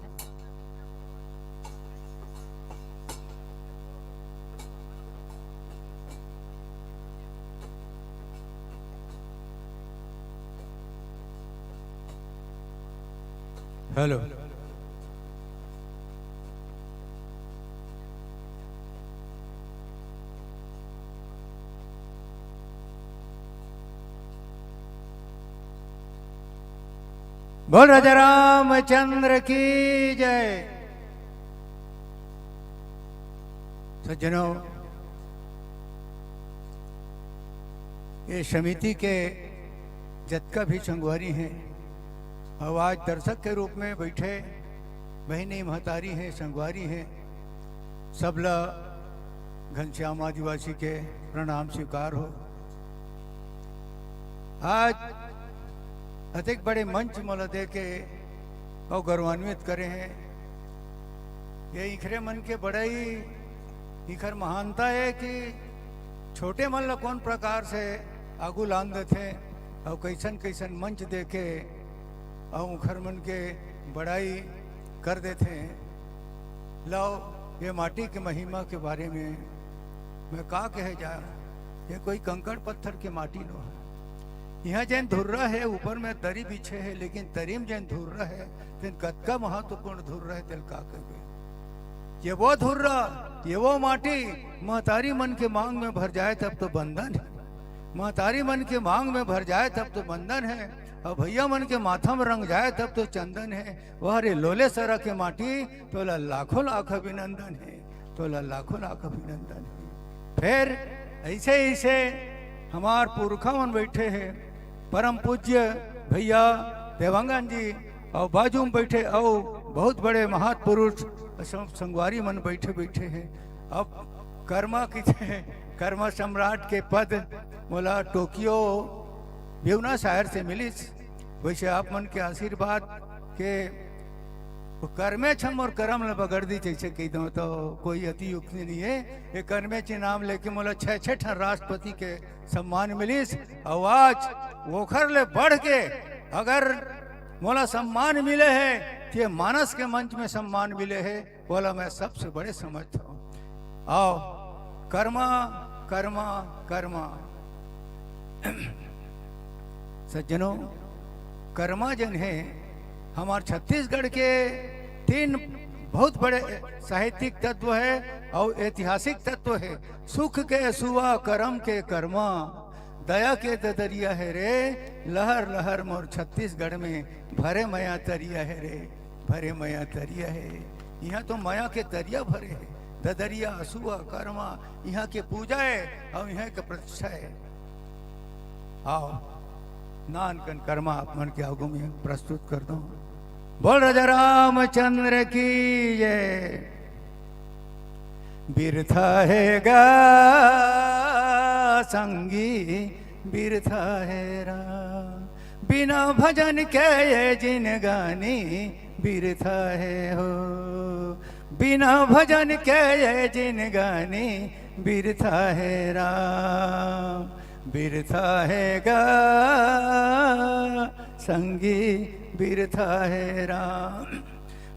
हेलो। बोल राजा रामचंद्र की जय। सज्जनों, ये समिति के जतका भी संगवारी हैं, अउ आज दर्शक के रूप में बैठे बहिनी, महतारी हैं, संगवारी हैं, सबला घनश्याम आदिवासी के प्रणाम स्वीकार हो। आज अतेक बड़े मंच मोला दे के अउ गौरवान्वित करे हैं। ये इखरे मन के बड़ाई, इखर महानता है कि छोटे मन ला कौन प्रकार से आगू लान देथे अउ कैसन कैसन मंच दे के अउ उखर मन के बड़ाई कर देथे। लाओ, ये माटी के महिमा के बारे में मैं का कहे जा, ये कोई कंकड़ पत्थर के माटी नो है। यहाँ जेन धुर्रा है, ऊपर में दरी बिछे है, लेकिन दरी में जेन धुर्रा है, तेन कतका महत्वपूर्ण धुर्रा है, तेल का कहे। ये वो धुर्रा, ये वो माटी, महतारी मन के मांग में भर जाए तब तो बंधन है। महतारी मन के मांग में भर जाए तब तो बंधन है, अउ भैया मन के माथा में रंग जाए तब तो चंदन है। वाह रे लोले सरा के माटी, तोला लाखों लाख अभिनंदन है, तोला लाखों लाख अभिनंदन है। फिर ऐसे ऐसे हमार पुरखा मन बैठे हैं, परम पूज्य भैया देवांगन जी, अउ बाजू में बैठे अउ बहुत बड़े महापुरुष सं-, संगवारी मन बैठे बैठे हैं। अब कर्मा की कर्मा सम्राट के पद मोला टोक्यो ब्यूनस आयर्स से मिलिस, वैसे आप मन के आशीर्वाद के वो कर्मेच ह मोर करम ल बगड़ दिस, जइसे कहि दंव तो कोई अतियुक्ति नइ हे। ये कर्मेच के नाम लेके मोला छह छह ठन राष्ट्रपति के सम्मान मिलिस, अउ आज ओखर ले बढ़ के अगर मोला सम्मान मिले हे, तो ये मानस के मंच में सम्मान मिले हे, ओला मैं सबसे बड़े समझथंव। आओ, कर्मा, कर्मा, कर्मा। सज्जनों, कर्मा जन हे, हमार छत्तीसगढ़ के तीन बहुत बड़े साहित्यिक तत्व हे अउ ऐतिहासिक तत्व हे। सुख के असुआ, करम के कर्मा, दया के ददरिया हे रे, लहर लहर मोर छत्तीसगढ़ में भरे मया तरिया हे रे, भरे मया तरिया हे। इहाँ तो मया के तरिया भरे हे, ददरिया, असुआ, कर्मा, इहाँ के पूजा हे अउ इहाँ के प्रतिष्ठा हे। आओ, नान कन कर्मा आप मन के आगू में प्रस्तुत कर दंव। बोल राजा रामचंद्र की जय। बिरथा हे गा संगी, बिरथा हे राम, बिना भजन के ये जिनगानी बिरथा हे हो। बिना भजन के ये जिनगानी बिरथा हे राम, बिरथा हे गा संगी, बिरथा हे राम।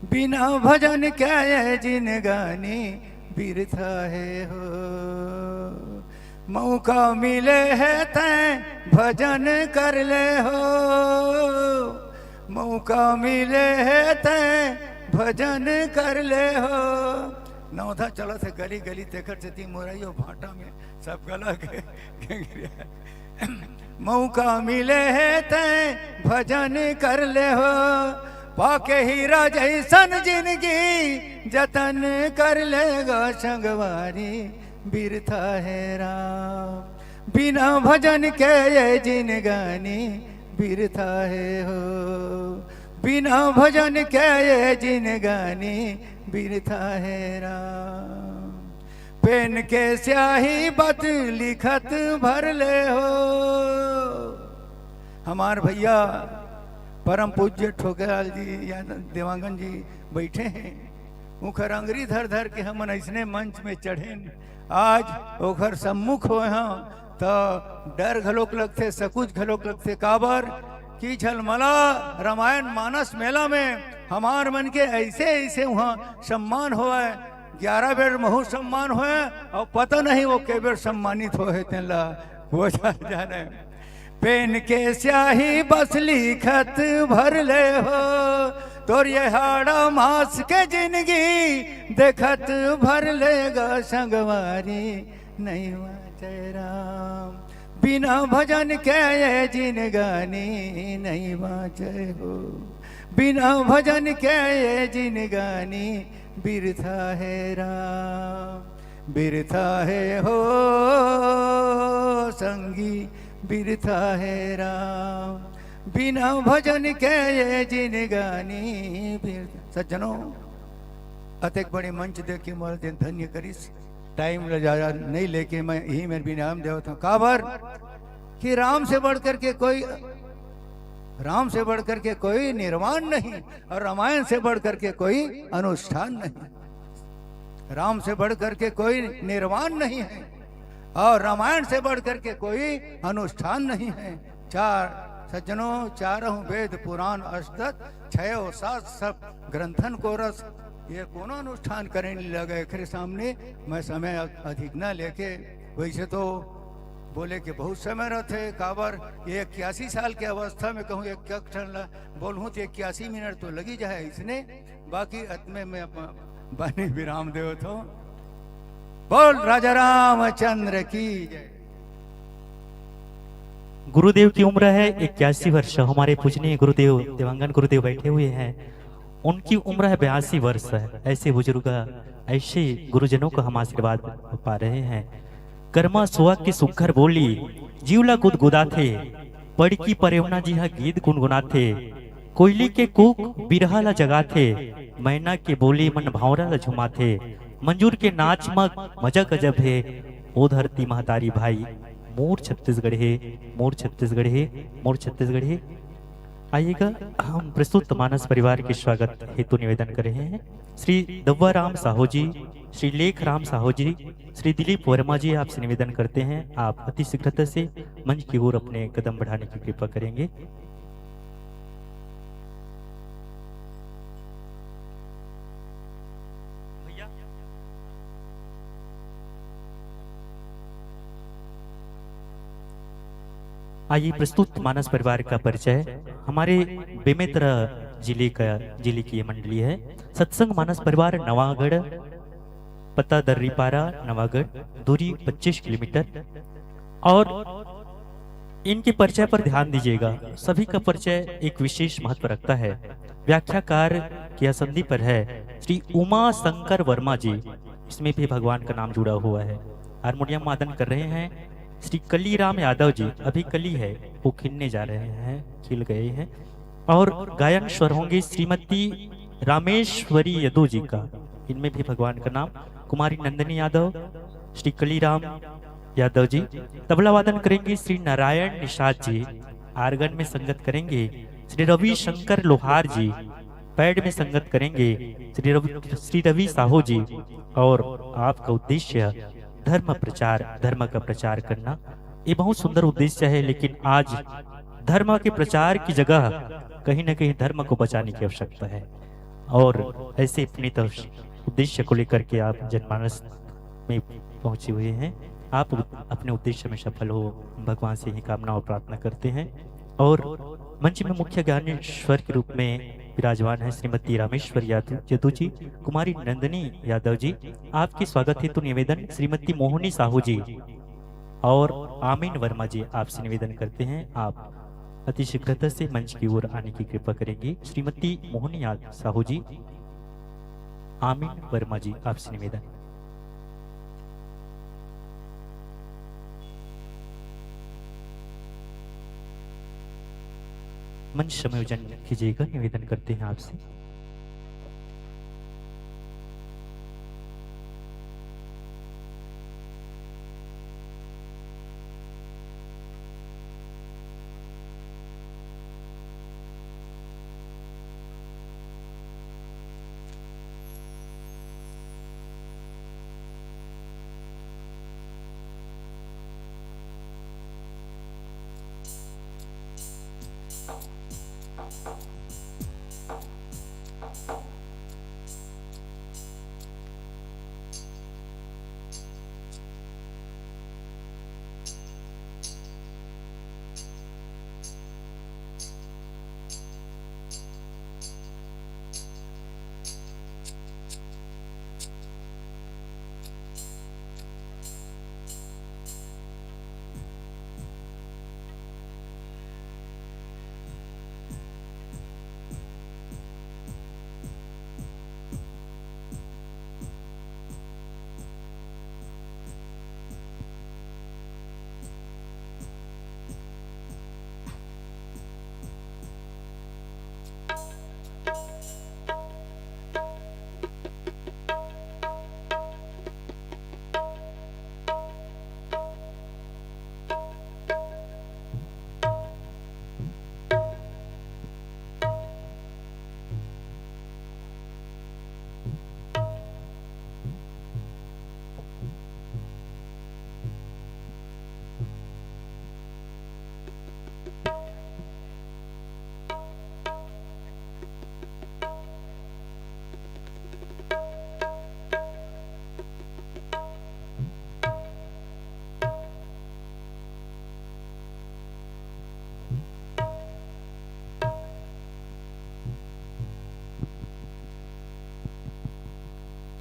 बिना भजन के ये जिनगानी बिरथा हे हो। मौका मिले हे तैं भजन कर ले हो, मौका मिले हे तैं भजन कर ले हो। नवधा चलत हे गली गली, तेखर सेती मोरई अउ भांटा में सब गला के घेंघरिया। मौका मिले हे तैं भजन कर ले हो, पाके हीरा जइसन जिनगी जतन कर ले गा संगवारी, बिरथा हे राम। बिना भजन के ये जिनगानी बिरथा हे हो, बिना भजन के ये जिनगानी बिरथा हे राम। पेन के स्याही बत लिखत भर ले हो। हमार भइया परम पूज्य ठोकेलाल जी या देवांगन जी बइठे हे, उंखर अंगरी धर धर के हमन अइसने मंच में चढ़ेन। आज ओखर सम्मुख होय हंव, त डर घलोक लगथे, सकुच घलोक लगथे। काबर कि झलमला रामायण मानस मेला में हमार मन के अइसे अइसे उहाँ सम्मान होवय, ग्यारह बेर महू सम्मान होवय, अउ पता नहीं वो के बेर सम्मानित होहे, तेन ला वो जा-, जाने। पेन के स्याही बस लिखत भर ले हो, तोर ये हाड़ा मास के जिनगी देखत भर ले गा संगवारी, नइ बाँचय राम। बिना भजन के ये जिनगानी नइ बाँचय हो, बिना भजन के ये जिनगानी बिरथा हे राम, बिरथा हे हो संगी, बिरथा हे राम। बिना भजन के ये जिनगानी बिरथा। सज्जनों, अतेक बड़े मंच देख के मोर दिल धन्य करिस। टाइम ल ज्यादा नइ लेके मैं इही मेर विराम देवत हंव। काबर कि राम से बढ़कर के कोई, राम से बढ़कर के कोई निर्वाण नहीं और रामायण से बढ़कर के कोई अनुष्ठान नहीं। राम से बढ़कर के कोई निर्वाण नहीं है और रामायण से बढ़कर के कोई अनुष्ठान नहीं है। चार सज्जनों, चारों वेद पुराण अष्टदत्त, छयो शास्त्र सब ग्रंथन को रस, ये कोनो अनुष्ठान करे नइ लगे एकरे सामने। मैं समय अधिक न लेके, वैसे तो बोले के बहुत समय रहथे, काबर ये इक्यासी साल के अवस्था में कहूँ एक, एक ठन ला बोलहूँ तो इक्यासी मिनट तो लगी जाए इसने, बाकी अतने में अपन बानी विराम देवत हंव। बोल राजा रामचंद्र की जय। गुरुदेव की उम्र है इक्यासी वर्ष। हमारे पूजनीय गुरुदेव, देवांगन गुरुदेव बैठे हुए हैं, उनकी उम्र है बयासी वर्ष। ऐसे बुजुर्ग, ऐसे गुरुजनों को हम आशीर्वाद पा रहे हैं। कर्मा सुआ के सुघर बोली, जीव ला गुदगुदाथे, पड़की परेवना जी हा गीत गुनगुनाथे, कोयली के कूक बिरहा ला जगाथे, मैना के बोली मन भौंरा ला झुमाथे, मंजूर के नाच म मजा गजब हे। ओ धरती महतारी भाई, मोर छत्तीसगढ़ हे, मोर छत्तीसगढ़ हे, मोर छत्तीसगढ़ हे। आइएगा, हम प्रस्तुत मानस परिवार के स्वागत हेतु निवेदन कर रहे हैं। श्री दव्वा राम साहू जी, श्री लेख राम साहू जी, श्री दिलीप वर्मा जी, आपसे निवेदन करते हैं, आप अति शीघ्रता से मंच की ओर अपने कदम बढ़ाने की कृपा करेंगे। आइए, प्रस्तुत मानस परिवार का परिचय। हमारे बेमेतरा जिले का, जिले की ये मंडली है। सत्संग मानस परिवार नवागढ़, पता दर्रीपारा नवागढ़, दूरी पच्चीस किलोमीटर। और इनके परिचय पर ध्यान दीजिएगा, सभी का परिचय एक विशेष महत्व रखता है। व्याख्याकार की आसंदी पर है श्री उमा शंकर वर्मा जी, इसमें भी भगवान का नाम जुड़ा हुआ है। हारमोनियम वादन कर रहे हैं श्री कलीराम यादव जी, अभी कली है, वो खिलने जा रहे हैं, खिल गए हैं। और गायन स्वर होंगे श्रीमती रामेश्वरी यदु जी का, इनमें भी भगवान का नाम। कुमारी नंदिनी यादव, श्री कलीराम यादव जी। तबला वादन करेंगे श्री नारायण निषाद जी। आर्गन में संगत करेंगे श्री रवि शंकर लोहार जी। पैड में संगत करेंगे श्री रवि, श्री रवि साहू जी। और आपका उद्देश्य धर्म प्रचार, धर्म का प्रचार करना, ये बहुत सुंदर उद्देश्य है। लेकिन आज धर्म के प्रचार की जगह कहीं ना कहीं धर्म को बचाने की आवश्यकता है। और ऐसे अपने उद्देश्य को लेकर के आप जनमानस में पहुंचे हुए हैं। आप अपने उद्देश्य में सफल हो, भगवान से ही कामना और प्रार्थना करते हैं। और मंच में मुख्य ज्ञानेश्वर के रूप में विराजमान है श्रीमती रामेश्वरी यादव, यदु जी। कुमारी नंदिनी यादव जी, आपके स्वागत हेतु निवेदन श्रीमती मोहनी साहू जी और आमीन वर्मा जी, आपसे निवेदन करते हैं, आप अति शीघ्रता से मंच की ओर आने की कृपा करेंगी। श्रीमती मोहनी याद साहू जी, आमीन वर्मा जी, आपसे निवेदन। मंच समायोजन कीजिएगा, निवेदन करते हैं आपसे।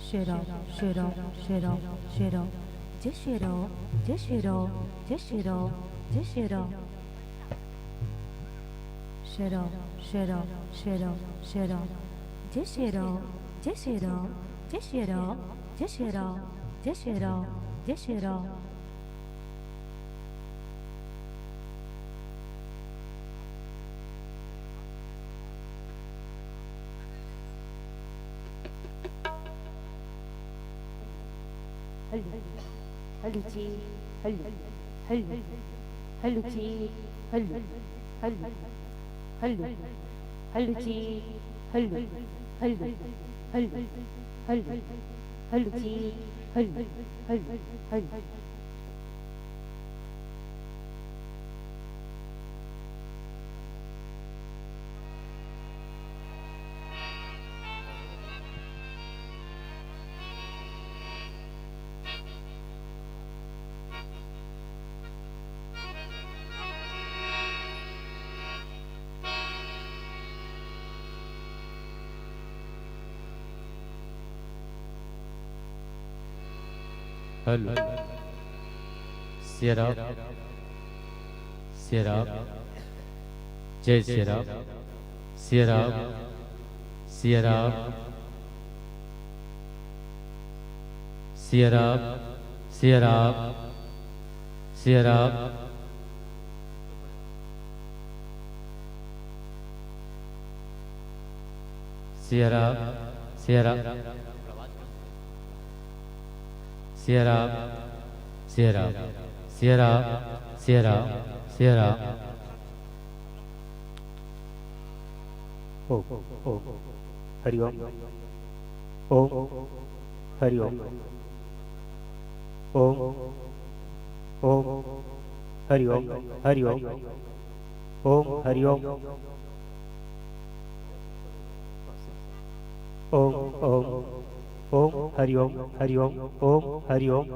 शेराव, शेराव, शेराव, शेराव। जय शेराव, जय शेराव, जय शेराव, जय शेराव। शेराव, शेराव, शेराव, शेराव। जय शेराव, जय शेराव, जय शेराव, जय शेराव, जय शेराव, जय शेराव। Hello, hello जी, hello, hello, hello जी, hello, hello, hello, हल्लू, हल्लू जी, हल्लू, हल्लू, हल्लू, हल्लू, हल्लू जी, हल्लू, हल्लू, हल्लू। हेलो। सिया राम, सिया राम, जय सिया राम, सिया राम, सिया राम, सिया राम, सिया राम, सिया राम। सिया राम, सिया राम, सिया राम, सिया राम, सिया राम, सिया राम। ओम, ओम, हरि ओम। ओम, हरि ओम। ओम, ओम, हरि ओम, हरि ओम। ओम, हरि ओम। ओम, ओम, ओम, हरि ओम, हरि ओम, ओम, हरि ओम।